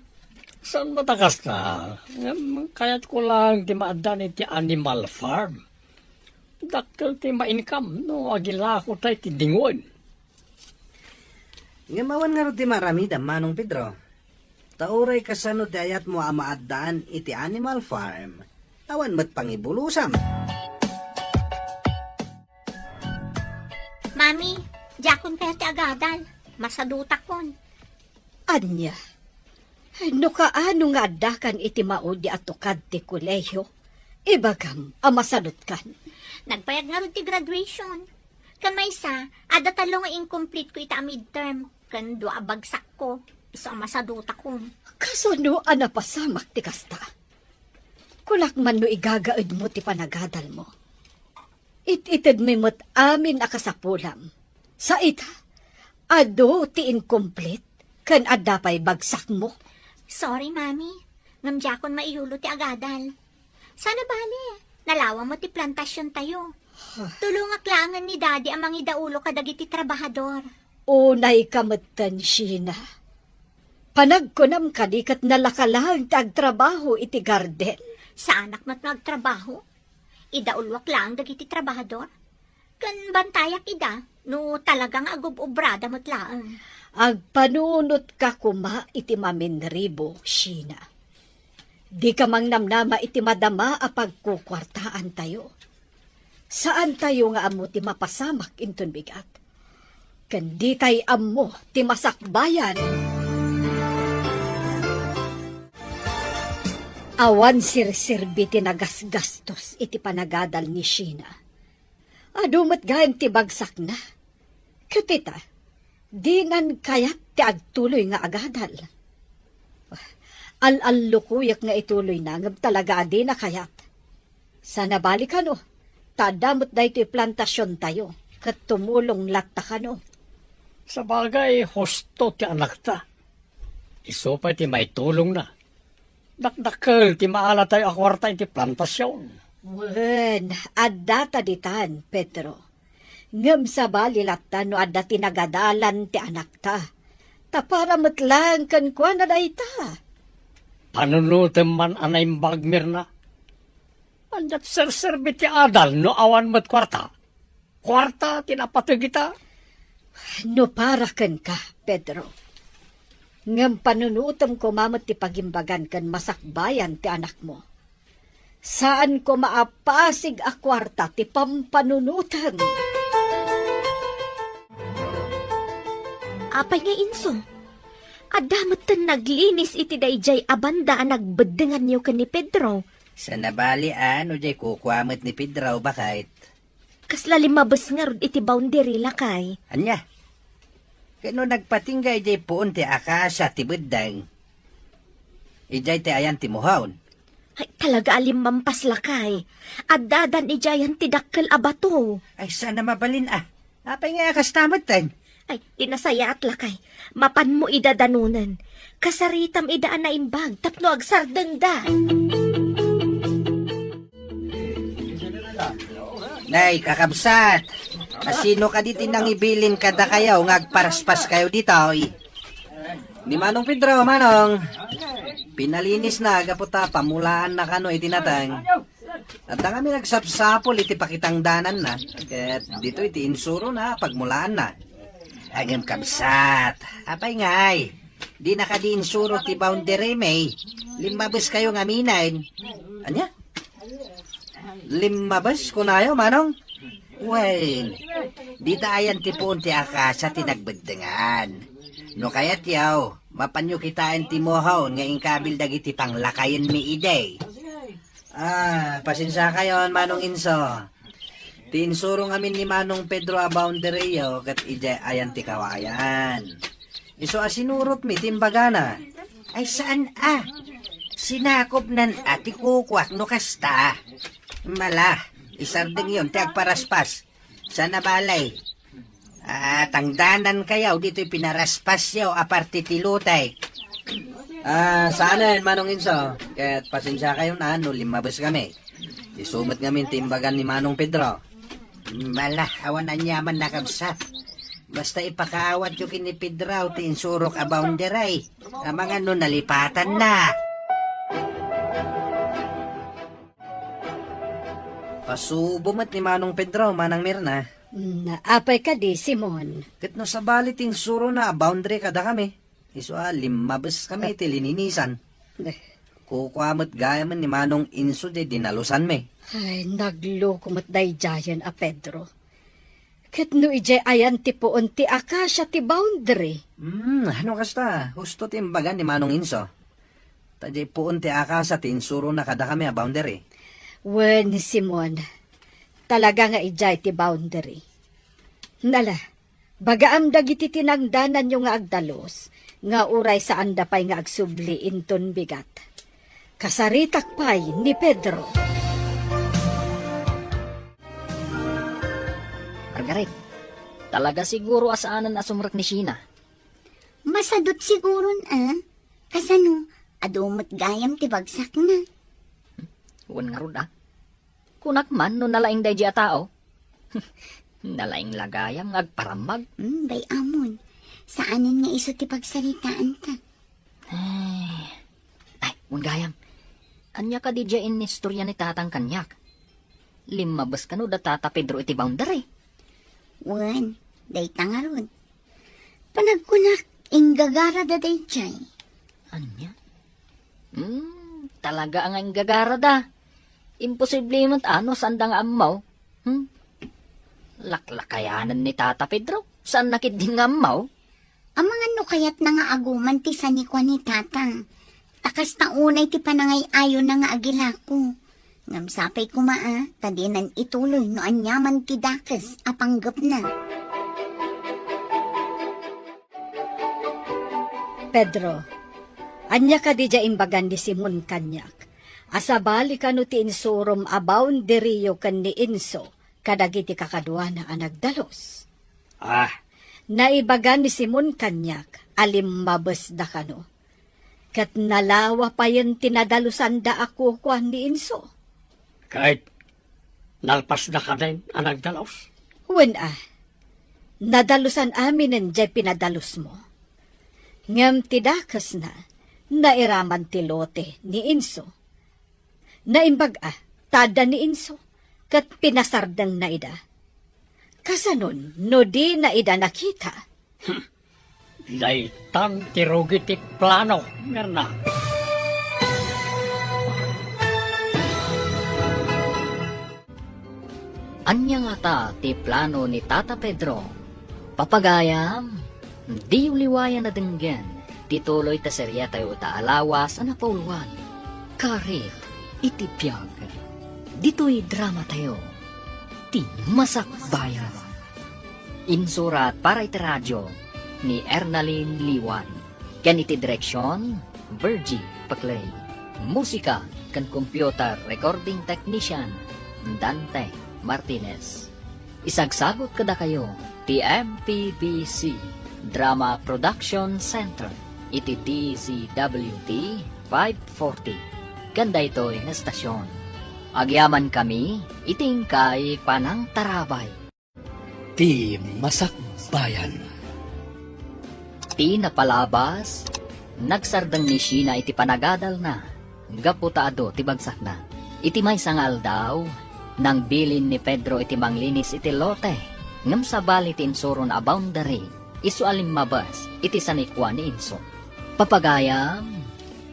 Saan met a kasta? Ngem kayatko laeng ti maaddan iti animal farm. Dakkel ti ma-income no agilakotay ti dingwen. Ngem awan ngarud ti maaramidam, Manong Pedro. Ta uray kasano ti ayatmo a maaddaan iti animal farm, awan met pangibulosam. Mami, diakon kayat ti agadal. Masadutakon. Ania? No kaano nga addakan iti maudi a tukad ti kolehiyo, ibagam a masadutkan. Nagpayag ngarud ti graduation. Ken maysa, adda tallo nga incomplete ko ita a midterm, ken dua a bagsakko, isu a masadutakon. Kasano a napasamak ti kasta? Kunak man no igagaedmo ti panagadalmo. It-itedmi met amin a kasapulam. Sa ita, adu ti incomplete ken adda pay bagsakmo. Sorry, Mami. Ngem diakon maiyulo ti agadal. Saan a bale, nalawa met ti plantasiontayo. Tulongak laengen ni Daddy a mangidaulo kadagiti trabahador. Unayka metten, Sheena. Panagkunam kadi ket nalaka laeng ti agtrabaho iti garden? Saanak met nga agtrabaho. Idauloak laeng dagiti trabahador. Ken bantayak ida no talaga nga agub-ubrada met laeng. Agpanunotka koma iti maminribo, Sheena. Dika mangnamnama iti madama a pagkukuartaantayo. Saantayo nga ammo ti mapasamak inton bigat. Ken ditay ammo ti masakbayan. Awan serserbi ti nagasgastos iti panagadal ni Sheena. Adu met gayam ti bagsakna. Ket ita, dinan kayat ti agtuloy nga agadal. Al-allukoyek nga ituloyna, ngem talaga a dina kayat. Sana bali kano, ta adda met daytoy plantasiontayo, ket tumulong latta kano. Sabagay, husto ti anakta. Isu pay ti maitulongna. Dakdakkel ti maalatayo a kuarta iti plantasion. Wen, adda ta ditan, Pedro. Ngem sabali latta no adda ti nagadalan ti anakta. Ta para met laeng kenkuana dayta. Panunotem man a naimbag, Mirna. Ania't serserbi ti adal no awan met kuarta? Kuarta ti napateg ita? No para kenka, Pedro. Ngem panunotem koma met ti pagimbagan ken masakbayan ti anakmo. Saan koma a pasig a kuarta ti pampanunotem. Apay nga inso? Adda metten naglinis iti daydiay a banda a nagbeddenganyo ken ni Pedro? Sana bali a no diay kukua met ni Pedro, baket. Kasla limmabes ngarud iti boundary, lakay. Ania? Ket no nagpatingga idiay puon ti akasia ti beddeng, idiay ti ayan ti muhaon. Ay, talaga a limmampas, lakay. Addadan idiayan ti dakkel a bato. Ay, sana mabalin a. Apay nga a kasta metten? Ay, di nasayaat, lakay. Mapanmo ida danonen. Kasaritam ida a naimbag tapno agsardengda. Nay, kakabsat, asino kadi ti nangibilin kadakayo nga agparaspaskayo ditoy? Ni Manong Pedro, Manong. Pinalinisna gapu ta pamulaanna kano iti nateng. Adda kami nagsapsapul iti pakitangdananna, ket ditoy ti insurona a pagmulaanna. Ngem kabsat, apay ngay? Dina kadi insuro ti boundary, May? Limmabeskayo ngamin. Ania? Limmabes, kunayo, Manong? Wen, dita ayan ti puon ti akasia ti nagbeddengan. No kayatyo, mapanyo kitaen ti mohon nga inkabil dagiti panglakayenmi idi. Ah, pasensiakayon, Manong Inso. Ti insuro ngamin ni Manong Pedro a boundaryo ket idiay ayan ti kawayan. Isu a sinurotmi ti imbagana. Ay, saan a? Sinakopnan a ti kukuak no kasta. Mala, isardengyon ti agparaspas. Sana balay. Ah, tangdanankayo ditoy pinaraspasyo a parte ti lotay. Ah, saanen, Manong Inso. Ket pasensiakayon a no limmabes kami. Isu met ngamin ti imbagan ni Manong Pedro. Mala, awan aniaman, kakabsat. Basta ipakaawatyo ken ni Pedro ti insurok a boundary. Amangan no nalipatanna. Pasubo met ni Manong Pedro, Manang Mirna. Mm, apay kadi, Simon? Ket no sabali ti insurona a boundary kadakami, isu a limmabes kami iti lininisan. Eh. Kukua met gayamen ni Manong Inso diay dinalusanmi. Ay, nagloko met daydiayen a Pedro. Ket no idiay ayan ti puon ti akasia ti boundary? Hmm, no kasta, husto ti imbagan ni Manong Inso. Ta diay puon ti akasia ti insurona kadakami a boundary. Wen, Simon, talaga nga idiay ti boundary. Nala, bagaam dagiti tinangdananyo nga agdalus, nga uray saanda pay nga agsubli inton bigat. Kasaritak pay ni Pedro. Margaret, talaga siguro a saanen a sumrek ni Sheena. Masadut siguron, a? Kasano, adu met gayam ti bagsakna? Wen ngarud, a? Kunak man no nalaing daydi a tao. Nalaing la gayam nga agparammag. Hmm, bay-amon. Saanen nga isu ti pagsaritaanta. Ay, ay, wen gayam. Ania kadi diay inistorya ni tatang kaniak? Limmabes kano da Tata Pedro iti boundary? Wen, dayta ngarud. Panagkunak, inggagarada daydiay. Ania? Hmm, talaga nga inggagarada. Imposible met a no saanda nga ammo. Hmm? Laklakayanan ni Tata Pedro. Saanna ketdin nga ammo? Amangan no kayatna nga aguman ti sanikua ni Tata. Ta kasta unay ti panangay-ayona nga agilako. Ngem sapay koma a, ta dinan ituloy no aniaman ti dakes a panggepna. Pedro, ania kadi diay imbagan ni Simon kaniak? A sabali kano ti insurom a boundaryo ken ni Enzo kadagiti kakaduana a nagdalus? Ah. Naibaga ni Simon kaniak a limmabesda kano. Ket nalawa payen ti nadalosanda a kukuan ni Enzo. Ket nalpasda kaden a nagdalus? Wen a, nadalosan aminen diay pinadalosmo. Ngem ti dakesna, nairaman ti lote ni Enzo. Naimbag a, ta adda ni Enzo, ket pinasardengna ida. Kasanon no dina ida nakita? Hmm. Daytan ti rugi ti plano, Mirna. Ania ngata ti plano ni Tata Pedro? Papagayam, diyo liwayan a denggen ti tuloy ta seriatayo ita a lawas a napauluan, Karit iti Biag. Ditoy dramatayo, Ti Masakbayan. Insurat para iti radio ni Ernalyn Liwan. Ken iti direksion, Virgie Paclay. Musika ken computer recording technician, Dante Martinez. Isagsagut kadakayo ti M P B C Drama Production Center iti D Z W T five forty ken daytoy nga estasion. Agyamankami iti inkay panangtarabay. Ti Masakbayan. Ti napalabas, nagsardeng ni Sheena iti panagadalna gapu ta adu ti bagsakna. Iti maysa nga aldaw, nangbilin ni Pedro iti manglinis iti lote, ngem sabali ti insurona a boundary, isu a limmabes iti sanikua ni Enzo. Papagayam,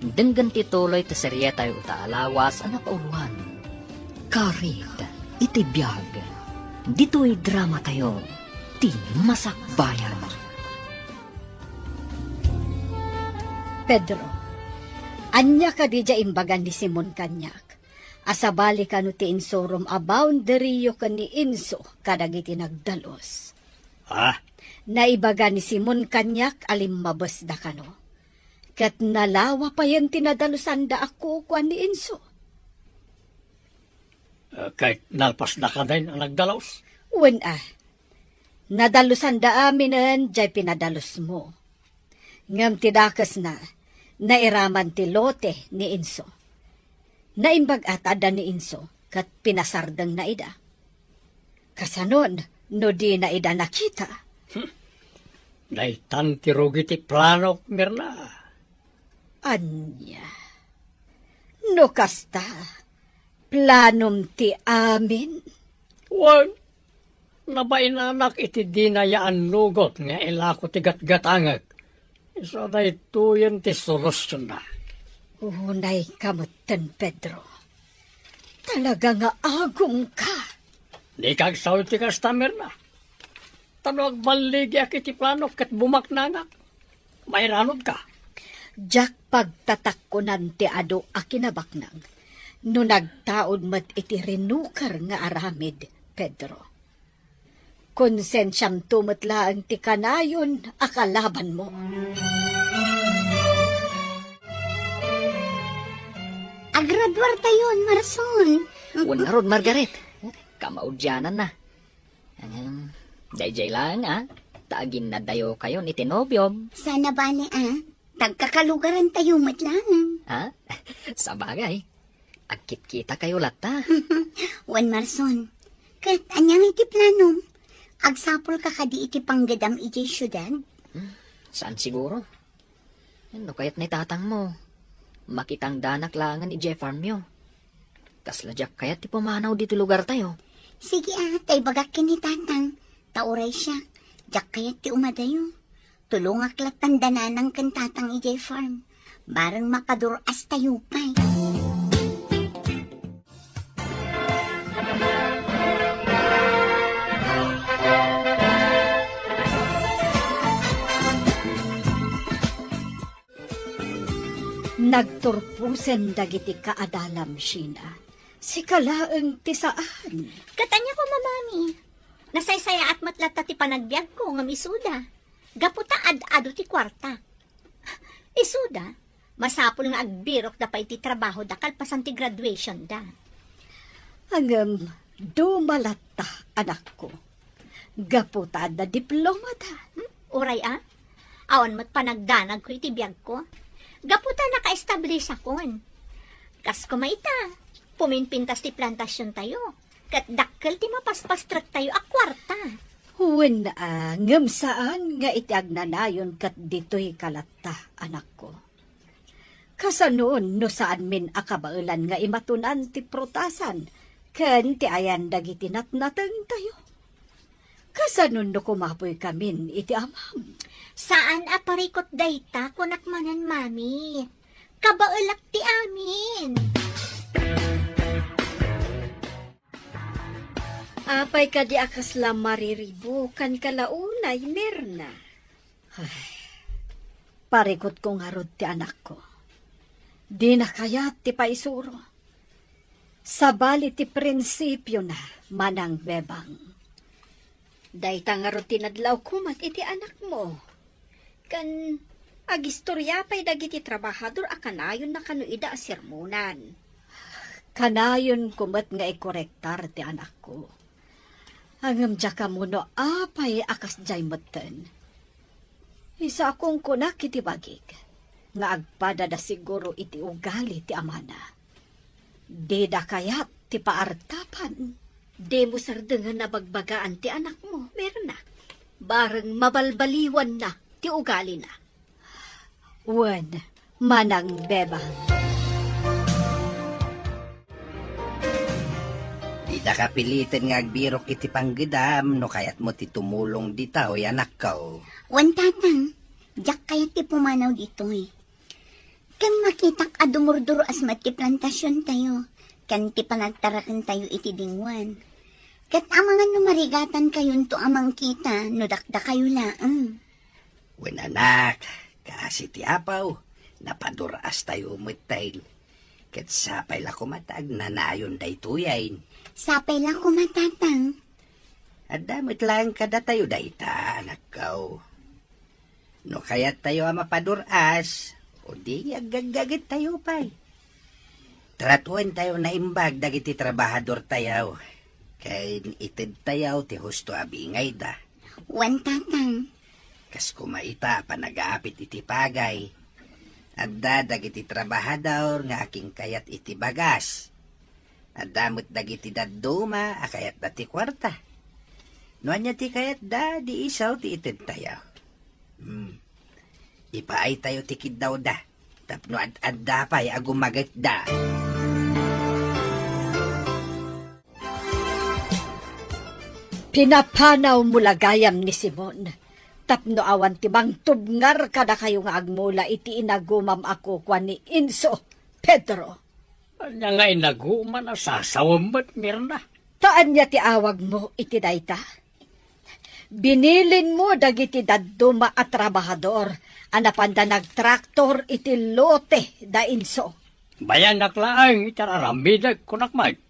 denggen ti tuloy ti serietayo ita a lawas a napauluan, Karit iti Biag. Ditoy dramatayo, Ti Masakbayan. Pedro, ania kadi diay imbagan ni Simon kaniak? A sabali kano ti insurom a boundaryo ken ni Enzo kadagiti nagdalus. Ah? Naibaga ni Simon kaniak a limmabesda kano. Ket nalawa payen ti nadalosanda a kukuan ni Enzo. Eh, ket nalpasda kaden a nagdalus? Wen a, nadalosanda aminen diay pinadalusmo. Ngem ti dakesna, nairaman ti lote ni Enzo. Naimbag a ta adda ni Enzo ket pinasardengna ida. Kasanon no dina ida nakita? Hmm. Daytan ti rugi ti planok, Mirna. Ania? No kasta, planom ti amin? Wen, nabainanak iti dina ya annugot nga ilako ti gatgatangek. Isu a daytoyen ti solutionna. Unayka metten, Pedro. Talaga nga agumka. Dika agsaw iti kasta, Mirna. Ta no agballigiak iti plano ket bumaknangak, mairanudka. Diak pagtatakkonan ti adu a kinabaknang no nagtaud met iti rinuker nga aramid, Pedro. Konsensiamto met laeng ti kanayon a kalabanmo. Agraduartayon, Marson. Wen ngarud, Margaret. Kamaudiananna. Em, daydiay laeng, a, ta aginnadayokayon iti nobiom. Sana bale, a, tagkakalugarantayo met laeng. Ha? Sabagay. Agkitkitakayo latta. Wen, Marson. Ket ania ngay ti planom? Agsapulka kadi iti panggedam idiay siudad? Hmm, saan siguro? No kayat ni tatangmo, makitangdanak laengen idiay farmyo. Kasla diak kayat ti pumanaw ditoy lugartayo. Sige a, ta ibagak ken ni tatang, ta uray siak, diak kayat ti umadayo. Tulongak lattan da nanang ken tatang idiay farm. Bareng mapadur-astayo pay. Nagturposen dagiti kaadalam, Sheena. Sika laeng ti saan. Ket ania koma, Mami? Nasaysayaat met latta ti panagbiagko ngem isuda. Gapu ta ad-adu ti kuarta. Isuda, masapul nga agbirokda pay iti trabahoda kalpasan ti graduationda. Ngem, duma latta, anakko. Gapu ta adda diplomada. Hmm? Uray a? Awan met panagdanagko iti biagko. Gapu ta nakaestablisakon. Kas koma ita, puminpintas ti plantasiontayo, ket dakkel ti mapaspastrektayo a kuarta. Wen a, ngem saan nga iti agnanayon ket ditoy ka latta, anakko. Kasanon no saanmin a kabaelan nga imatunan ti prutasan ken ti ayan dagiti natnatengtayo? Kasanon no kumapoykamin iti amam? Saan a parikut dayta, kunak manen, Mami. Kabaelak ti amin. Apay kadi a kasla mariribukanka la unay, Mirna? Ay, parikutko ngarud ti anakko. Dina kayat ti paisuro. Sabali ti prinsipiona, Manang Bebang. Dayta ngarud ti nadlawko met iti anakmo. Ken agistoria pay dagiti trabahador a kanayonna kano ida a sermonan. Kanayonko met nga ikorektar ti anakko. Ngem diak ammo no apay a kasdiay metten. Isakongkonak iti bagik nga agpadada siguro iti ugali ti amana. Dida kayat ti paartapan. Dimo sardengen a bagbagaan ti anakmo, Mirna. Bareng mabalbaliwanna ti ugalina. Wen, Manang Bebang. Didaka piliten nga agbirok iti panggedam no kayatmo ti tumulong ditoy, anakko. Wen, Tatang, diak kayat ti pumanaw ditoy. Ken makitak a dumurduruas met ti plantasiontayo, ken ti panagtarakentayo iti dingoan. Ket amangan no marigatantayonto a mangkita no dakdakayo laeng. Wen, anak, kaasi ti Apo, napadur-astayo metten. Ket sapay la koma ta agnanayon daytoyen. Sapay la koma, Tatang. Adda met laeng kadatayo dayta, anakko. No kayattayo a mapadur-as, o di aggaggagettayo pay. Tratuentayo naimbag dagiti trabahadortayo, ken itedtayo ti husto a bingayda. Wen, Tatang. Kas koma ita a panagaapit iti pagay, adda dagiti trabahador nga akinkayat iti bagas. Adda met dagiti dadduma a kayatda ti kuarta. No ania ti kayatda, di isu ti itedtayo. Hmm. Ipaaytayo ti kiddawda tapno ad-adda pay a gumagetda. Pinapanawmo la gayam ni Simon tapno awan ti mangtubngar kadakayo nga agmula iti inagumam a kukua ni Enzo, Pedro. Ania nga inagumam a sasawem met, Mirna? Ta ania ti awagmo iti dayta? Binilinmo dagiti dadduma a trabahador a napanda nagtraktor iti lote da Enzo. Bayanak laeng iti ar-aramidek, kunak met.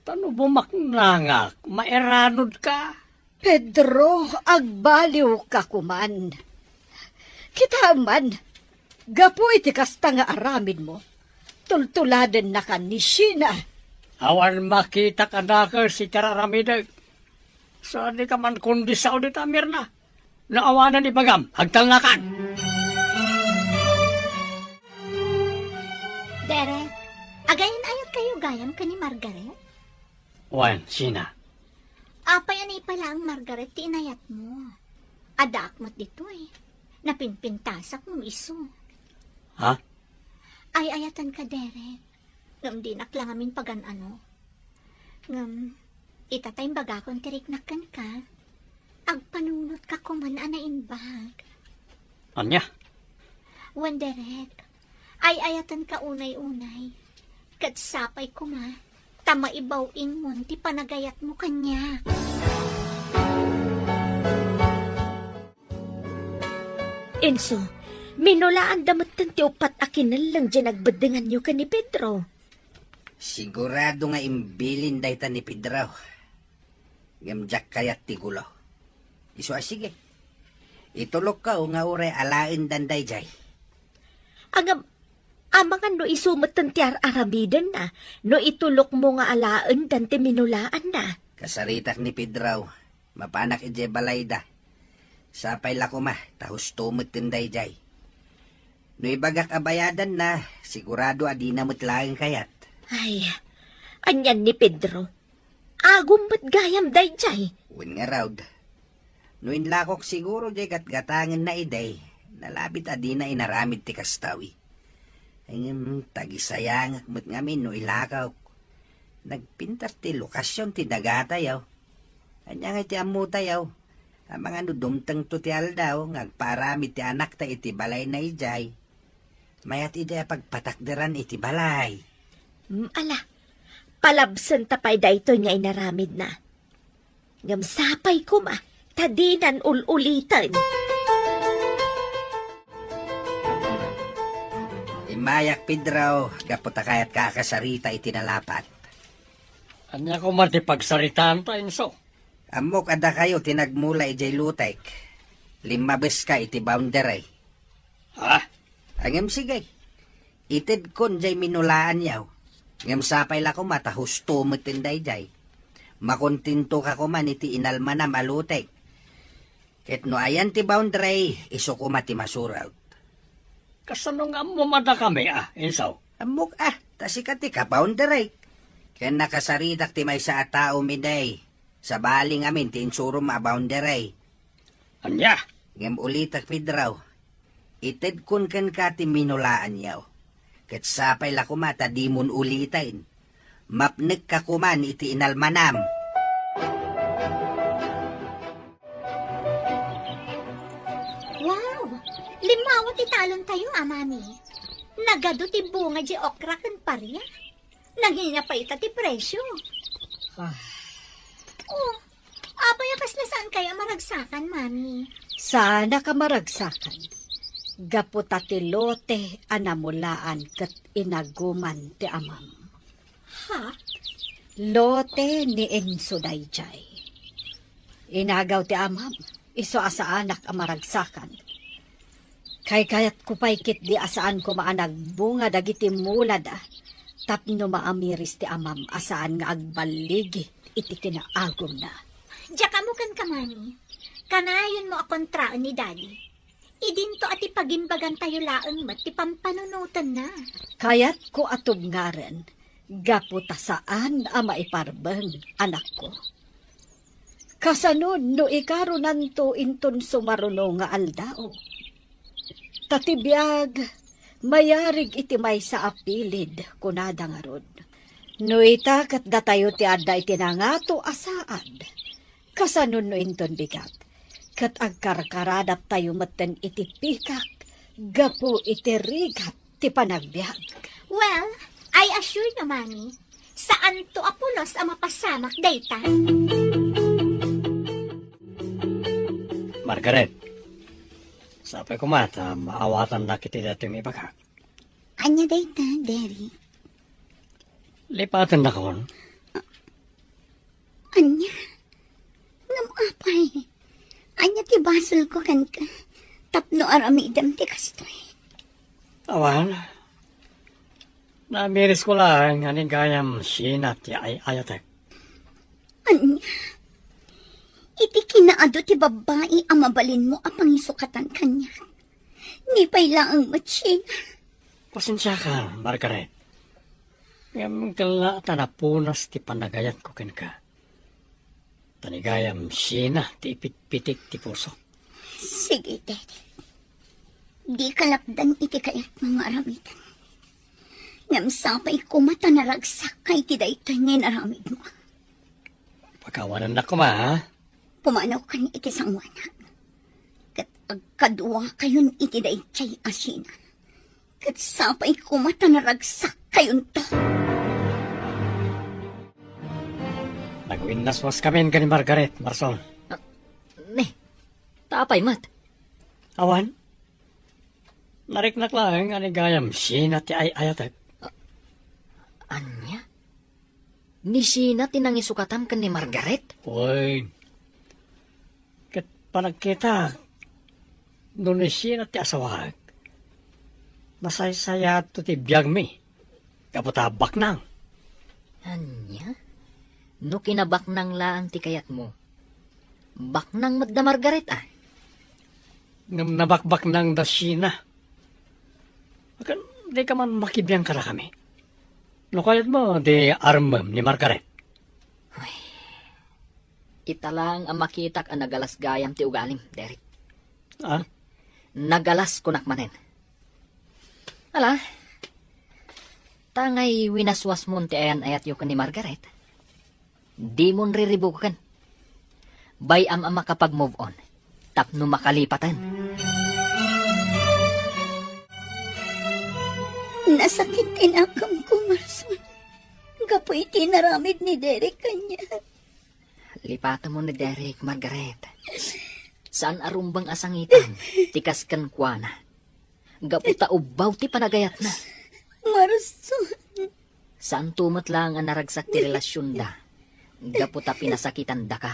Ta no bumaknangak, mairanudka. Pedro, agbaliwka koman. Kitaem man, gapu iti kasta nga aramidmo, tultuladennaka ni Sheena. Awan makitak a nakes iti ar-aramidek. Sadika man kundi sao dita, Mirna. No awanen ibagam, agtalnakan. Derek, agayan-ayatkayo gayam ken ni Margaret? Wen, Sheena. Apay a naipay laeng Margaret ti inayatmo? Addaak met ditoy. Napinpintasak ngem isu. Ha? Ay-ayatenka, Derek. Ngem dinak la ngamin pagan-ano. Ngem, ita ta imbagakon ti riknak kenka, agpanungnotka koman a naimbag. Ania? Wen, Derek, ay-ayatenka unay-unay. Ket sapay koma, ta maibaw-ingmon ti panagayatmo kaniak. Enzo, minulaanda metten ti uppat a kinelleng diay nagbeddenganyo ken ni Pedro. Sigurado nga imbilin dayta ni Pedro. Ngem diak kayat ti gulo. Isu a sige. Itulokko nga uray alaendan daydiay. Ngem, amangan no isu metten ti ar-aramidenna, no itulokmo nga alaendan ti minulaanna. Kasaritak ni Pedro, mapanak idiay balayda. Sapay la koma, ta husto metten daydiay. No ibagak a bayadanna, sigurado a dina met laeng kayat. Ay, anian ni Pedro? Agum met gayam daydiay. Wen ngarud, no inlakok siguro diay gatgatangenna idi, nalabit a dina inaramid ti kastoy. Ngem tagisayangak met ngamin no ilakok. Nagpintas ti lokasion ti dagatayo. Ania ngay ti ammotayo? Amangan no dumtengto ti aldaw nga agpaaramid ti anakta iti balayna idiay. Mayat idi a pagpatakderan iti balay. Mm, ala, palabsenta pay daytoy nga inaramidna. Ngem sapay koma, ta dinan ul-uliten. Immayak, Pedro, gapu ta kayatka a kasarita iti nalapat. Ania koma ti pagsaritaanta, Enzo? Ammok a dakayo ti nagmula idiay lotek. Limmabeska iti boundary. Ha? Ngem sige. Itedkon diay minulaanyo. Ngem sapay la koma ta husto metten daydiay. Makontentoka koma iti inalmanam a lotek. Ket no ayan ti boundary, isu koma ti masurot. Kasano nga ammom a dakami, a, Enzo? Ammok, a, ta sika ti ka-boundary. Ken nakasaritak ti maysa a tao, Miday. Sabali ngamin ti insurom a boundary. Ania? Ngem ulitek, Pedro. Itedkon kenka ti minulaanyo. Ket sapay la koma ta dimon uliten. Mapnekka koman iti inalmanam. Wow! Limmawa ti talontayo, a, Mami. Nagadu ti bunga diay okra ken paria. Nangina pay ita ti presio. Ah. Oh, apay a kasla saan kayo a maragsakan, Mami? Saanak a maragsakan. Gapu ta ti lote a namulaan ket inaguman ti amam. Ha? Lote ni Enzo daydiay. Inagaw ti amam, isu a saanak a maragsakan. Kaykayatko pay ketdi a saan koma a nagbunga dagiti mulada tapno maamiris ti amam a saan nga agballigi iti kinaagumna. Diak ammo kenka, Mami. Kanayonmo a kontraen ni Daddy. Idinto a ti pagimbagantayo laeng met ti pampanunotenna. Kayatko a tubngaren gapu ta saan a maiparbeng, anakko. Kasano no ikarunanto inton sumaruno nga aldaw? Ta ti biag, mayarig iti maysa a pilid, kunada ngarud. No ita ket datayo ti adda iti nangato a saad, kasano no inton bigat? Ket agkarkaradattayo metten iti pikak gapu iti rigat ti panagbiag. Well, I assure you, Mami, saanto a pulos a mapasamak dayta. Margaret, sapay koma ta maawatannak iti daytoy nga ibagak. Ania dayta, Derek? Lipatennakon. Ania? Ngem apay? Ania ti basolko kenka tapno aramidem ti kastoy? Awan. Naamirisko laeng nga ni gayam Sheena ti ay-ayatek. Ania? Iti kinaadu ti babbai a mabalinmo a pangisukatan kaniak, ni pay laeng met Sheena. Pasensiakan, Margaret. Ngem ket la ta napunas ti panagayatko kenka. Ta ni gayam Sheena ti ipitpitik ti pusok. Sige, Derek. Dika lapdan iti kayatmo nga aramiden. Ngem sapay koma ta naragsak ka iti daytoy nga inaramidmo. Pakawanennak koma, ha? Pumanawkan iti sangoanak. Ket agkaduakayon iti daydiay a Sheena. Ket sapay koma ta naragsakkayonto. Nagwinnaswaskamin ken ni Margaret, Marson. Ah, ne, ta apay met? Awan. Nariknak laeng a ni gayam Sheena ti ay-ayatek. Ah, ania? Ni Sheena ti nangisukatam ken ni Margaret? Wen, ket panagkitak, no ni Sheena ti asawaek, nasaysayaatto ti biagmi gapu ta baknang. Ania? No kinabaknang laeng ti kayatmo, baknang met da Margaret, a? Ngem nabakbaknang da Sheena. Ken dika man makibiang kadakami. No kayatmo, di armem ni Margaret. Ay, ita laeng a makitak a nagalas gayam ti ugalim, Derek. Ah? Nagalas kunak manen. Ala, ta ngay winaswasmon ti ayan-ayatyo ken ni Margaret. Dimon riribuken. Bay-am a makapag-move on tapno makalipaten. Nasakit ti nakemko, Marson, gapu iti inaramid ni Derek kaniak. Lipatemon ni Derek, Margaret. Saan a rumbeng a sangitan ti kas kenkuana. Gapu ta ubbaw ti panagayatna. Marson. Saanto met laeng a naragsak ti relasionda gapu ta pinasakitandaka.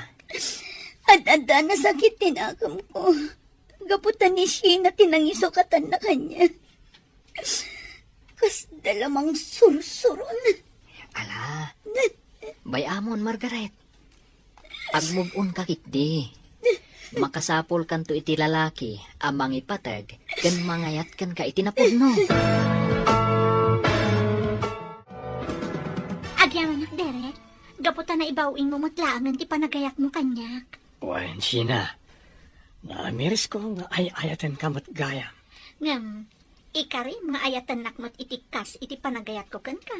Ad-adda nasakit ti nakemko gapu ta ni Sheena ti nangisukatanna kaniak. Kasda la mangsursuron. Ala, bay-amon, Margaret. Agmove on ka ketdi. Makasapulkanto iti lalaki a mangipateg ken mangayat kenka iti napudno. Agyamanak, Derek, gapu ta naibaw-inmo met laengen ti panagayatmo kaniak. Wen, Sheena, naamirisko nga ay-ayatenka met gayam. Ngem, ikarim nga ayatennak met iti kas iti panagayatko kenka.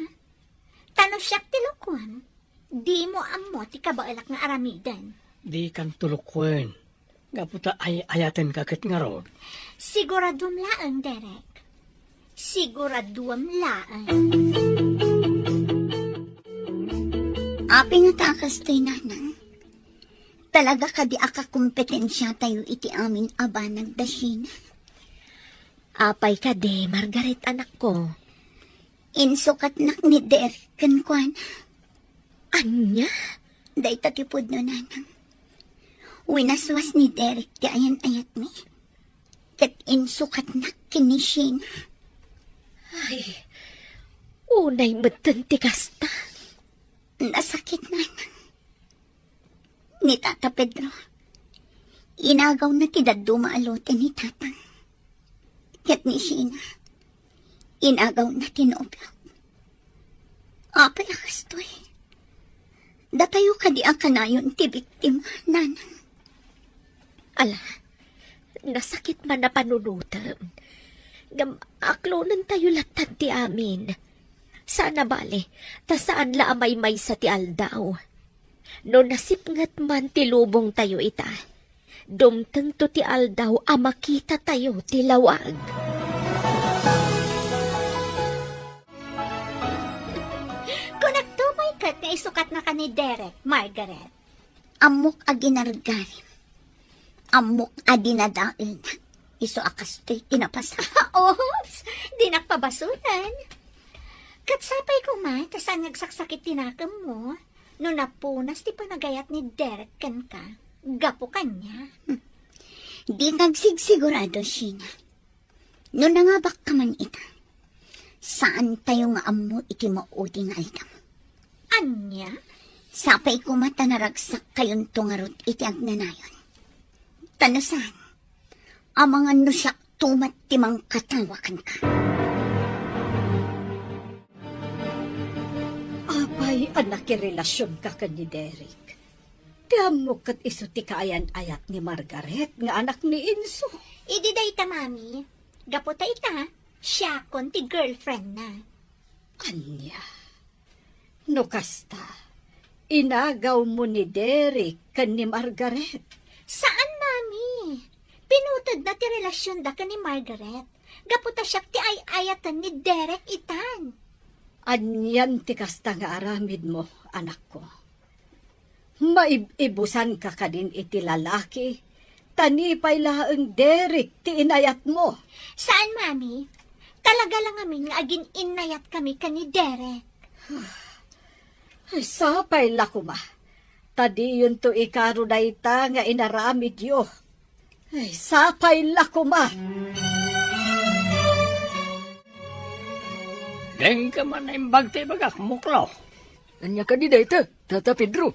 Ta no siak ti lukuem, dimo ammo ti kabaelak nga aramiden. Dikanto lukuen, gapu ta ay-ayatenka ket ngarud. Siguraduem laeng, Derek. Siguraduem laeng. Apay ngata a kastoy, Nanang? Talaga kadi a kakompetensiatayo iti amin a banag da Sheena? Apay kadi, Margaret, anakko? Insukatnak ni Derek kenkuana. Ania? Dayta ti pudno, Nanang. Winaswas ni Derek ti ayan-ayatmi. Ket insukatnak ken ni Sheena. Ay, unay metten ti kasta. Nasakit, Nanang. Ni Tata Pedro, inagawna ti dadduma a lote ni Tatang. Ket ni Sheena, inagawna ti nobiok. Apay a kastoy? Datayo kadi a kanayon ti biktima, Nanang? Ala, nasakit man a panunotem. Ngem aklonentayo latta ti amin. Saan a bale, ta saan la a maymaysa ti aldaw. No nasipnget man ti lubongtayo ita, dumtengto ti aldaw a makitatayo ti lawag. Kunakto pay ket nga isukatnaka ni Derek, Margaret. Ammok a ginargarim. Ammok a dinadaelnak. Isu a kastoy ti napasam. Oops! Dinak pabasolan. Ket sapay koma ta saan nga agsaksakit ti nakemmo no napunas ti panagayat ni Derek kenka gapu kaniak. Hmm. Dika agsigsigurado, Sheena. No nangabakka man ita, saantayo nga ammo iti maudi nga aldaw. Ania? Sapay koma ta naragsakkayonto ngarud iti agnanayon. Ta no saan, amangan no siakto met ti mangkatawa kenka. Apay a nakirelasionka ken ni Derek? Ti ammok ket isu ti kaayan-ayat ni Margaret nga anak ni Enzo. Idi dayta, Mami, gapu ta ita, siakon ti girlfriendna. Ania? No kasta, inagawmo ni Derek ken ni Margaret? Saan, Mami. Pinutedna ti relasionda ken ni Margaret gapu ta siak ti ay-ayaten ni Derek itan. Anian ti kasta nga aramidmo, anakko? Maib-ibusanka kadin iti lalaki, ta ni pay laeng Derek ti inayatmo. Saan, Mami. Talaga la ngamin nga agin-innayatkami ken ni Derek. Ay, sapay la koma. Ta diyonto ikano dayta nga inaramidyo. Ay, sapay la koma. Dengka man naimbag ti ibagak, Muklo. Ania kadi dayta, Tata Pedro?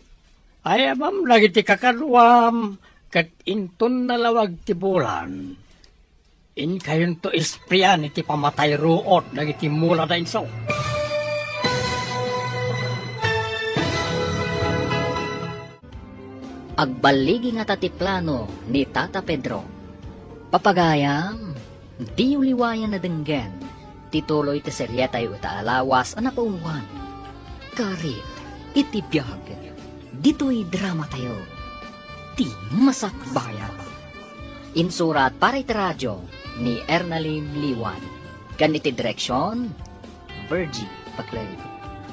Ayabam dagiti kakaduam ket inton nalawag ti bulan, inkayonto espian iti pamatay ruot dagiti mula da inso. Agballigi ngata ti plano ni Tata Pedro. Papagayam, diyo liwayan a denggen ti tuloy ti serietayo ita a lawas a napauluan. Karit iti biag ditoy dramatayo, Ti Masakbayan. Insurat para iti radio ni Ernalyn Liwan, ken iti direksion, Virgie Paclay.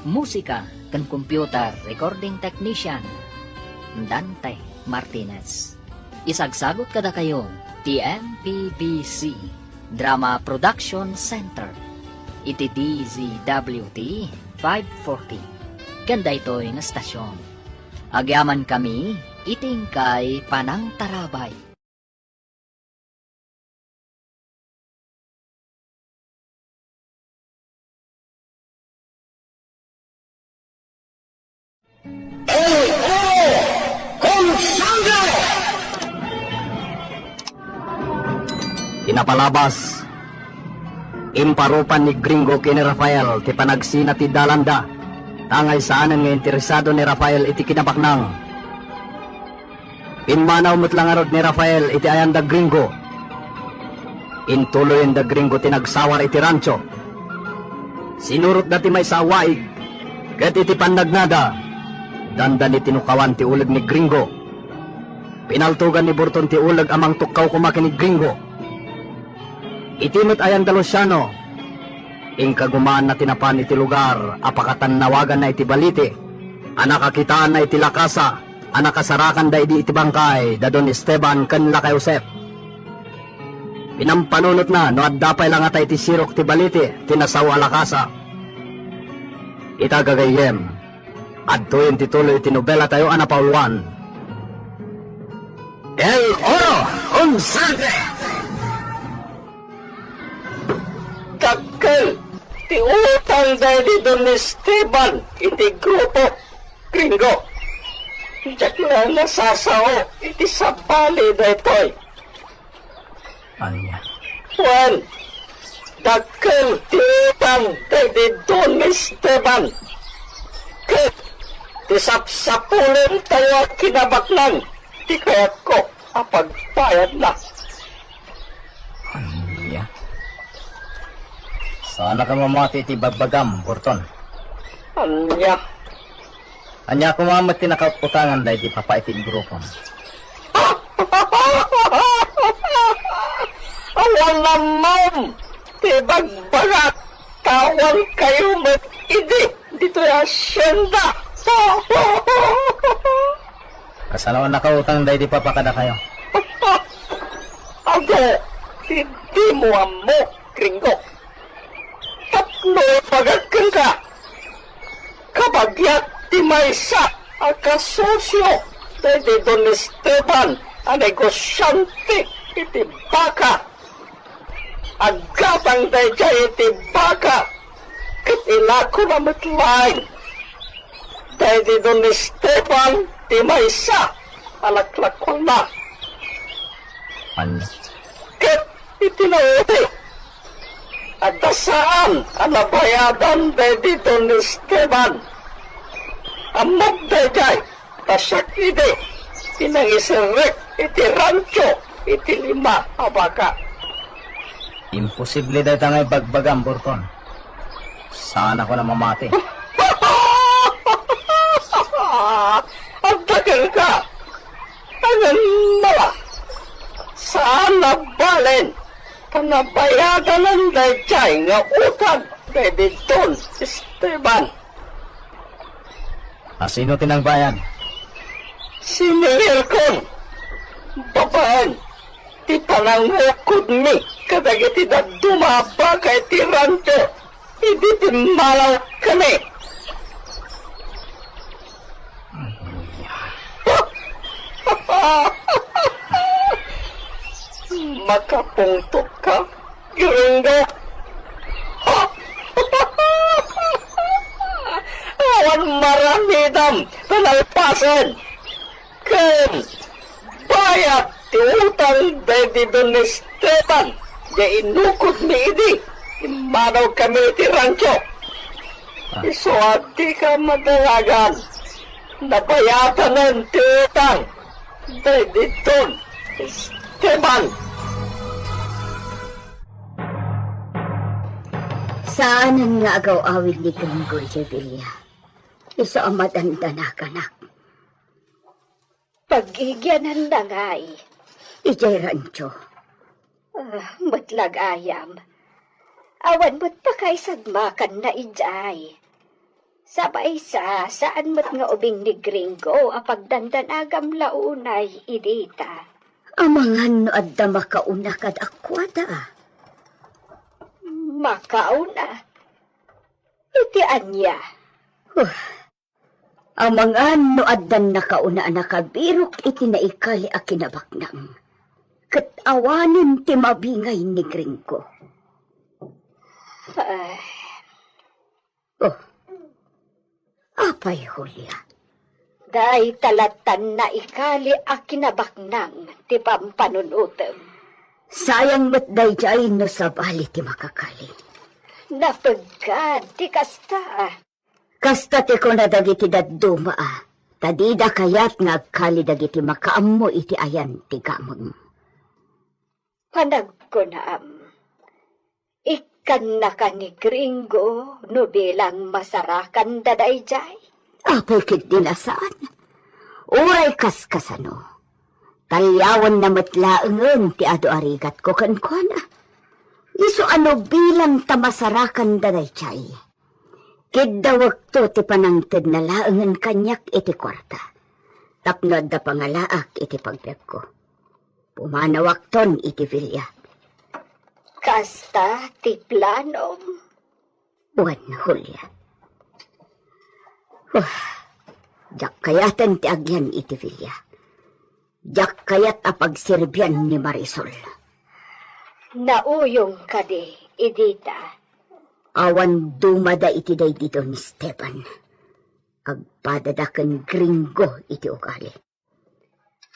Musika ken computer recording technician, Dante Martinez. Isagsagut kadakayo ti M P B C Drama Production Center iti D Z W T five forty ken daytoy nga stasyon. Agyamankami iti inkay panangtarabay. Con sangre! Ti napalabas, imparupan ni Gringo ken ni Rafael ti panagsina ti dalanda, ta angay saanen nga interesado ni Rafael iti kinabaknang. Pimmanaw met la ngarud ni Rafael iti ayan da Gringo. Intuloyen da Gringo ti nagsawar iti rancho. Sinurotda ti maysa a waig, ket iti pannagnada, dandani tinukawan ti uleg ni Gringo. Pinaltogan ni Burton ti uleg a mangtukkaw koma ken ni Gringo. Iti met ayan da Luciano, inkagumaanna ti napan iti lugar a pakatannawaganna iti balite a nakakitaanna iti lakasa a nakasarakanda idi iti bangkay da Don Esteban ken Lakay Josep. Pinampanunotna no adda pay la ngata iti sirok ti balite ti nasao a lakasa. Ita gagayyem, adtoyen ti tuloy ti nobelatayo a napauluan. El Oro con Sangre! Dakkel ti utang daydi Don Esteban iti grupo, Gringo. Diak la nasasao iti sabali daytoy. Ania? Wen, dakkel ti utang daydi Don Esteban. Ket ti sapsapulentayo a kinabaknang ti kayatko a pagbayadna. Ania? Saanka mamati iti bagbagam, Burton. Ania? Ania koma met ti nakaut-utangan daydi papa iti grupom? Awan ammom ti bagbagak, ta awan kayo met idi ditoy hacienda. Kasano a nakautang daydi papa kadakayo? Adu ti dimo ammo, Gringo. Tapno ibagak kenka, kabagiak ti maysa a kasosio daydi Don Esteban a negosiante iti baka. Aggatang daydiay iti baka ket inakona met laeng daydi Don Esteban ti maysa a laklakuanna. Ania? Ket iti naudi, adda saan a nabayadan daydi Don Esteban. Ammok daydiay, ta siak idi ti nangiserrek iti rancho iti lima a baka. Imposible dayta nga ibagbagam, Burton. Saanakon a mamati. Adda kenka. Ngem mala, saan a balen ta nabayadanan daydiay nga utang daydi Don Esteban. A sino ti nangbayad? Siningirkon babaen ti panangukodmi kadagiti dadduma a baka iti rancho idi pimmanaw kami. Makapungtotka, Gringo? Awan maramidam ta nalpasen ken bayad ti utang daydi Don Esteban diay inukodmi idi immanawkami iti rancho. Isu a dika madanagan, nabayatanen ti utang daydi Don Esteban. Saanen nga agaw-awid ni Gringo idiay Villa. Isu a madandanaganak. Pagigiananna ngay idiay rancho. Ah, met la gayam. Awan met pakaisagmakanna idiay. Sa maysa, saan met nga ubing ni Gringo a pagdandanagam la unay idi ta. Amangan no adda makauna kadakuada. Makauna? Iti ania? Huh. Amangan no addan nakauna a nakabirok iti naikali a kinabaknang. Ket awanen ti mabingay ni Gringo. Ay. Oh. Apay, Julia? Dayta lattan naikali a kinabaknang ti pampanunotem. Sayang met daydiay no sabali ti makakali. Napeggad ti kasta. Kasta ti kuna dagiti dadduma a, ta dida kayat nga agkali dagiti makaammo iti ayan ti gameng. Panagkunam, ikkannaka ni Gringo no bilang masarakanda daydiay? Apay ketdi a saan? Uray kaskasano, taliawenna met laengen ti adu a rigatko kenkuana. Isu a no bilang ta masarakanda daydiay, kiddawekto ti panangtedna laengen kaniak iti kuarta tapno adda pangalaak iti pagbiagko. Pumanawakton iti Villa. Kasta ti planom? Wen, Julia. Huh, diak kayaten ti agyan iti Villa. Diak kayat a pagserbian ni Marisol. Nauyong kadi, idi ta? Awan dumada iti daydi Don Esteban. Agpadada ken Gringo iti ugali.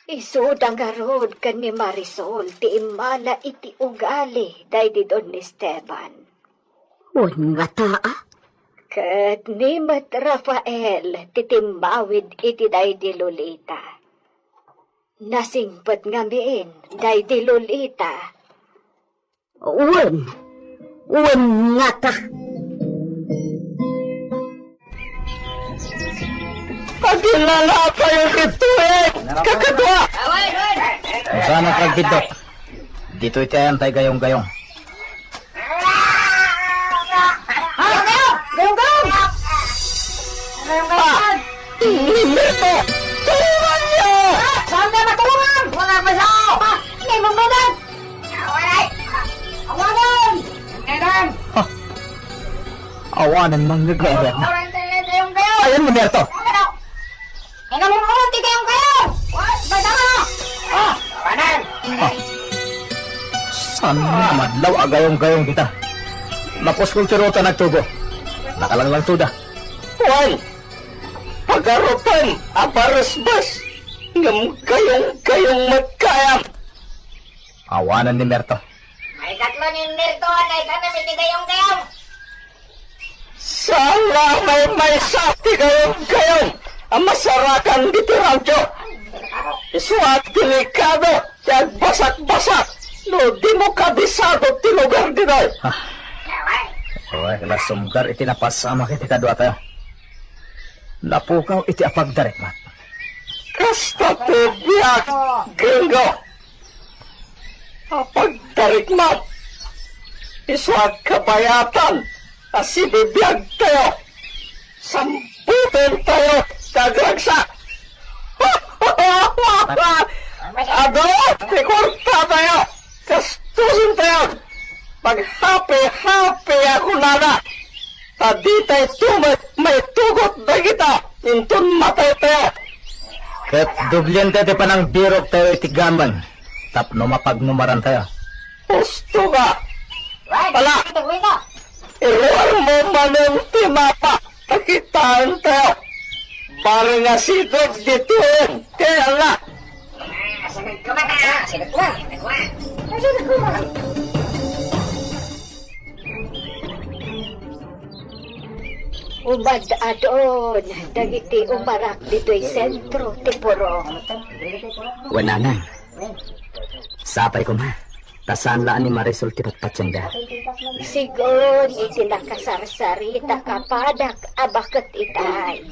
Isuda ngarud ken ni Marisol ti immala iti ugali daydi Don Esteban. Wen ngata a? Ket ni met Rafael ti timmawid iti daydi Lolita. Nasingpet ngamin daydi Lolita. Wen, wen ngata. Agilalapayo ditoy, kakadua! Saan a agbiddut? Ditoy ti ayan tay gayong-gayong. Gayong-gayong! Gayong-gayong! Ah! Ito! Tulungan niyo! Ah! Saan ka matulungan? Wala pa siya! Ah! Hindi mo ba? Awanan! Awanan! Ha? Awanan, manggagawa na. Ayan, Munerto! Ano? Ano mo mo, ti gayong-gayong? What? Basta ka! Ah! Awanan! Ha? Saan nga madlaw a gayong-gayong dita? Mapuskol ti ruta nagtubo. Nakalanglang tuda. Wan! Pagarupen a baresbes! Ngem gayong-gayong met kayam! Awanan ni Merto. Maikatlo ni Merto a naikanam iti gayong-gayong. Saan nga maymaysa ti gayong-gayong a masarakan ditoy rancho? Isu a delikado ti agbasak-basak no dimo kabisado ti lugar ditoy. Ah. Awan, nasumgar iti napasamak iti kaduatayo. Napukaw iti apagdarikmat. Kasta ti biag, Gringo. Apagdarikmat. Isu a kabayatan a sibibiagtayo. Sambuton tayo ti agragsak. Adu ti kuarta tayo. Gastusen tayo. Paghapi-hapi a kunana. Ta ditay tumet maitugot dagita inton matay tayo. Ket doblentayo ti panangbiroktayo iti gameng tapno mapagnumarantayo. Husto ka! Ala! Iruarmo manen ti mapa! Pakitaentayo! Bareng a sideg ditoyen! Kaya nga! Umad-adun dagiti umarak ditoy sentro ti purong. Wen, nanang. Sapay koma, ta saan la a ni Marisol ti patpatienda. Sigun iti nakasarsarita kapadak a baket itay.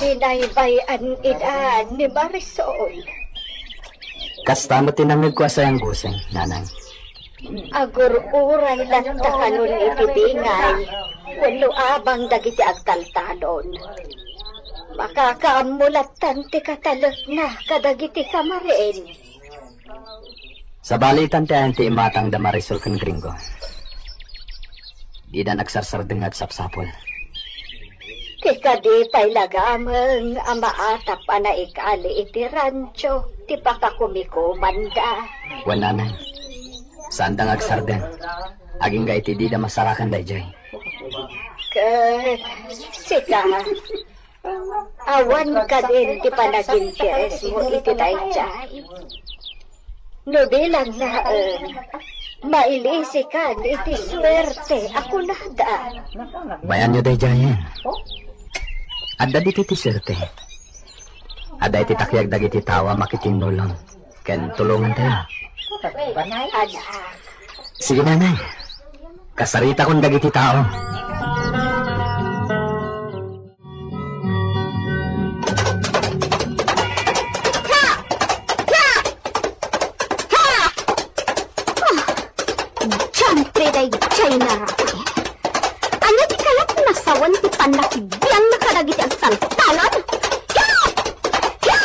Binaybay-an ida ni Marisol. Kasta met ti nangngegko a sayangguseng, nanang. Agur-uray latta kanon iti bingay wenno abang dagiti agtaltalon. Makakaammo lattan ti katalekna kadagiti kamarin. Sabalitan ti ayan ti imatang da Marisol ken Gringo. Didan agsarsardeng nga agsapsapul. Ti kadi pay la gameng a maatap a naikali iti rancho ti pakakumikomanda. Wen, nanang, saanda nga agsardeng. Agingga iti dida masarakan daydiay. Ket sika, awan kadin ti panaginteresmo iti daydiay? No bilang laeng, mailisikan iti suerte a kunada. Bayanyo daydiayen. Adda ditoy ti suerte. Adda iti takiag dagiti tao a makitinnulong ken tulongantayo. Ada. Sige, nanang. Kasaritakon dagiti tao. Ha! Ha! Ha! Ah, diantre daydiay nga Rafael. Ania ti kayatna sawen ti pannakibiangna kadagiti agtaltalon? Ha! Ha!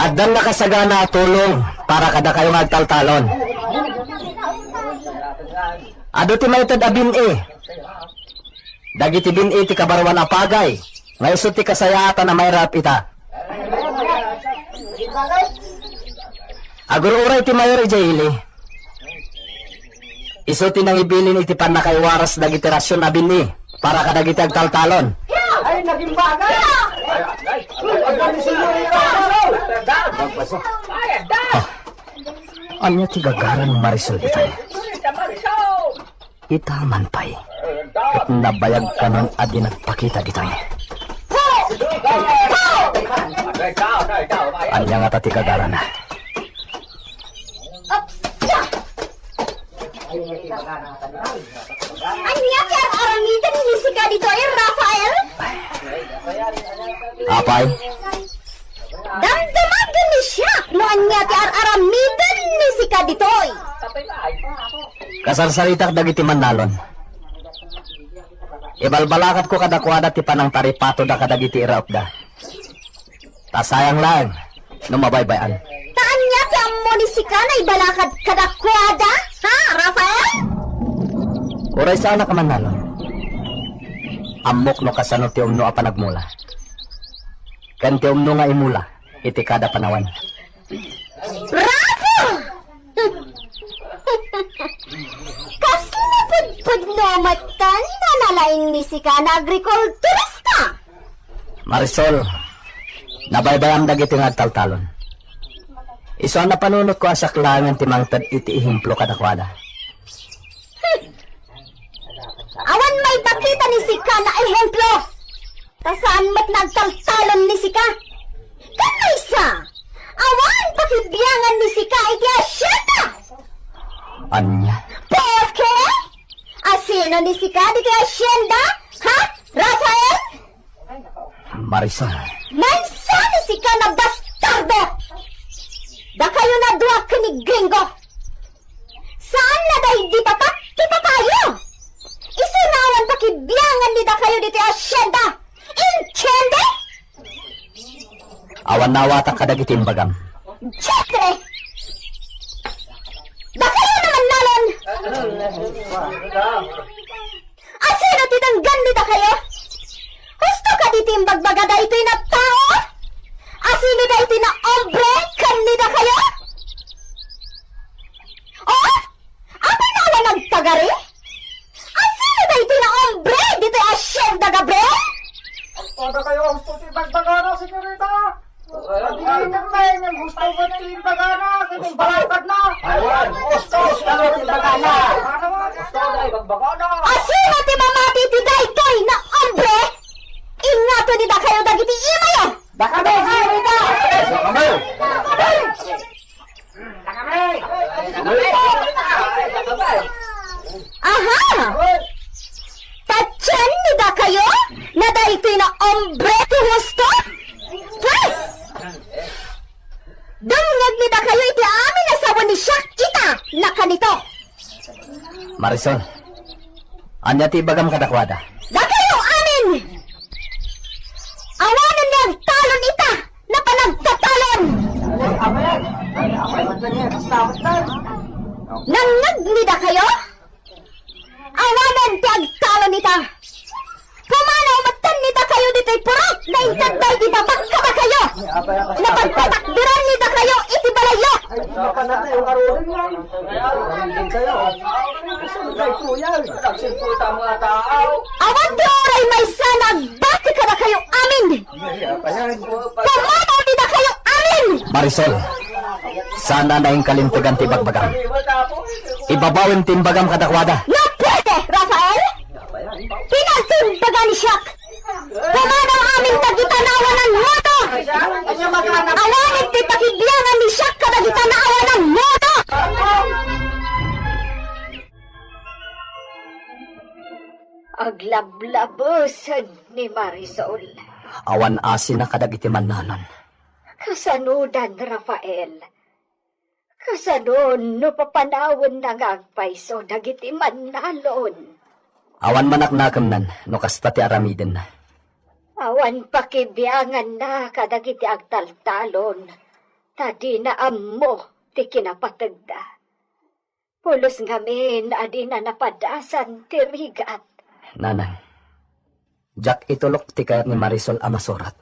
Addan nakasagana a tulong para kadakayo nga agtaltalon. Adu ti maited a bin-i. Dagiti bin-i ti kabaruan a pagay nga isu ti kasayaatan a mairaep ita. Agur-uray ti mayor idiay ili. Isu ti nangibilin iti pannakaiwaras dagiti rasion a bin-i para kadagiti agtaltalon. Ay, naging bagay! Ah, ania ti gagaran ni Marisol ditoy? Ita man pay, ket nabayag kanon a di nagpakita ditoy. Ania ngata ti gagarana? Ups! Ania ti ar-aramiden ni sika ditoy, Rafael? Apay? Damdama ken ni siak no ania ti ar-aramiden ni sika ditoy. Kasarsaritak dagiti mannalon. Ibalbalakatko kadakuada ti panangtaripatoda kadagiti iraepda. Ta sayang laeng no mabaybay-an. Ta ania ti ammo ni sika naibalakad kadakuada, ha, Rafael? Uray saanak a mannalon. Ammok no kasano ti umno a panagmula ken ti umno nga imula iti kada panawen. Rafa! Kasla pudpudno met ken nanalaing ni sika nga agrikulturista? Marisol, nabaybay-am dagiti nga agtaltalon. Isu a napanunotko a siak laengen ti mangted iti ehemplo kadakuada. Hmm. Awan maipakita ni sika nga ehemplo. Ta saan met nga agtaltalon ni sika. Ken maysa, awan pakibiangan ni sika iti asienda. Ania? Porke? Asino ni sika ditoy asienda? Ha? Rafael? Marisol. Maysa ni sika nga bastardo! Dakayo nga dua ken ni Gringo. Saan nga daydi patak ti papayo. Isu nga awan pakibiangan ni dakayo ditoy asienda. Entiende? Awan naawatak kadagiti imbagam. Siyempre! Dakayo nga mannalon! Asino ti denggen ni dakayo? Husto kadi ti imbagbaga daytoy nga tao? Asino daytoy nga hombre ken ni dakayo? Oh? Apay nga awan nagtagari? Asino daytoy nga hombre ditoy Hacienda Gabriel? Husto dakayo, husto ti imbagbaga, senyorita. Ay, ay, ay, gusto mo ti imbagana, kay may balakad na. Awan, gusto, gusto mo ti imbagana. Gusto na imbagana. Asino ti mamati ti daytoy nga hombre? Ingato ni dakayo dagiti imayo. Dakami, senyorita. Dakami. Dakami. Aha! Patien ni dakayo nga daytoy nga hombre ti husto? Pues! Dumngeg ni dakayo iti amin a sao ni siak ita, nakanito. Marisol, ania ti ibagam kadakuada? Dakayo amin! Awanen ni agtalon ita, napan agtatalon! Nangngeg ni dakayo? Awanen ti agtalon ita. Pumanaw metten ni dakayo ditoy purot nga inted daydi babakbakayo. Napagpatakderan ni dakayo iti balayyo. Awan ti uray maysa nga agbati kadakayo amin. Pumanaw ni dakayo amin. Marisol, saan a nainkalintegan ti ibagbagam. Ibabawen ti imbagam kadakuada. No puede, Rafael! Pinagtimbagan siak! Pumanaw amin dagita nga awanan modo! Awanen ti pakibiangan ni siak kadagita nga awanan modo! Aglablabused ni Marisol. Awan asina kadagiti mannalon. Kasanodan, Rafael? Kasano no papanawenna nga agpayso dagiti mannalon? Awan manaknakemnan no kasta ti aramidenna. Awan pakibianganna kadagiti agtaltalon, ta dina ammo ti kinapategda. Pulos ngamin a dina napadasan ti rigat. Nanang, diak itulok ti kayat ni Marisol a masurat.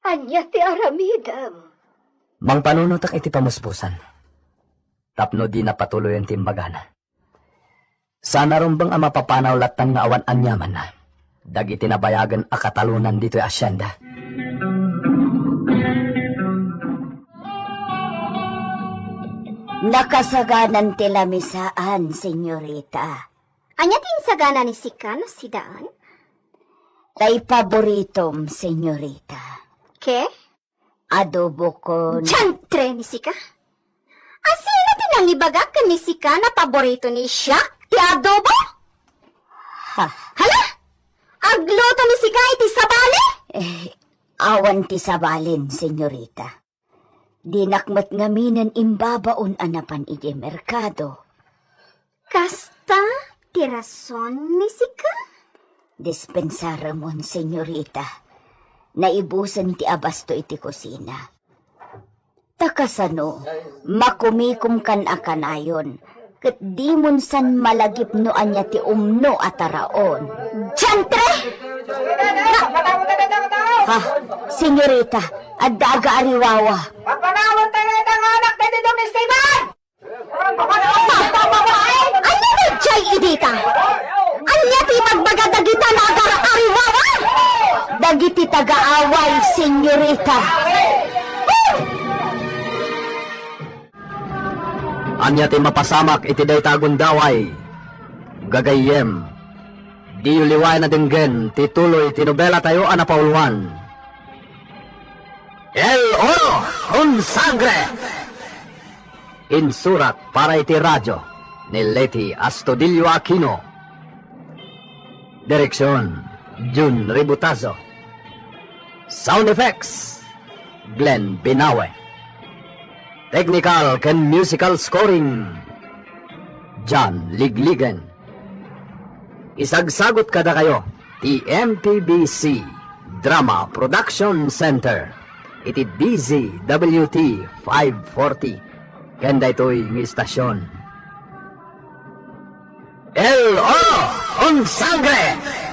Ania ti aramidem? Mangpanunotak iti pamuspusan tapno dina patuloyen ti imbagana. Saan a rumbeng a mapapanaw lattan nga awan aniamanna dagiti nabayagen a katalonan ditoy asienda. Nakasaganan ti lamisaan, senyorita. Ania ti insagana ni sika no sidaan? Tay paboritom, senyorita. Ke? Adobo kon... Diantre ni sika! Asino ti nangibagak ken ni sika nga paborito ni siak ti adobo? Ha? Hala! Agluto ni sika iti sabali? Eh, awan ti sabalen, senyorita. Dinak met ngaminen imbabaon a napan idiay merkado. Kasta ti rason ni sika? Dispensaramon, senyorita. Naibusen ti abasto iti kusina. Ta kasano, makumikom kan a kanayon, ket dimon san malagip no ania ti umno a taraon. Diantre! Ha, senyorita, adda agaariwawa. Papanawan tayo itang anak na dito ni Esteban! Ania daydiay idita? Ania ti ibagbaga dagita nga agaariwawa? Dagiti tagaaway, senyorita. Ania ti mapasamak iti dayta a gundaway? Gagayyem, diyo liwayan a denggen ti tuloy ti nobelatayo a napauluan, El Oro con Sangre. Insurat para iti radio ni Leti Astudillo Aquino. Direksion, Jun Ributazo. Sound effects, Glenn Binawe. Technical ken musical scoring, John Ligligen. Isagsagut kadakayo ti M P B C Drama Production Center iti D Z W T five forty ken daytoy nga istasyon. El Oro con Sangre.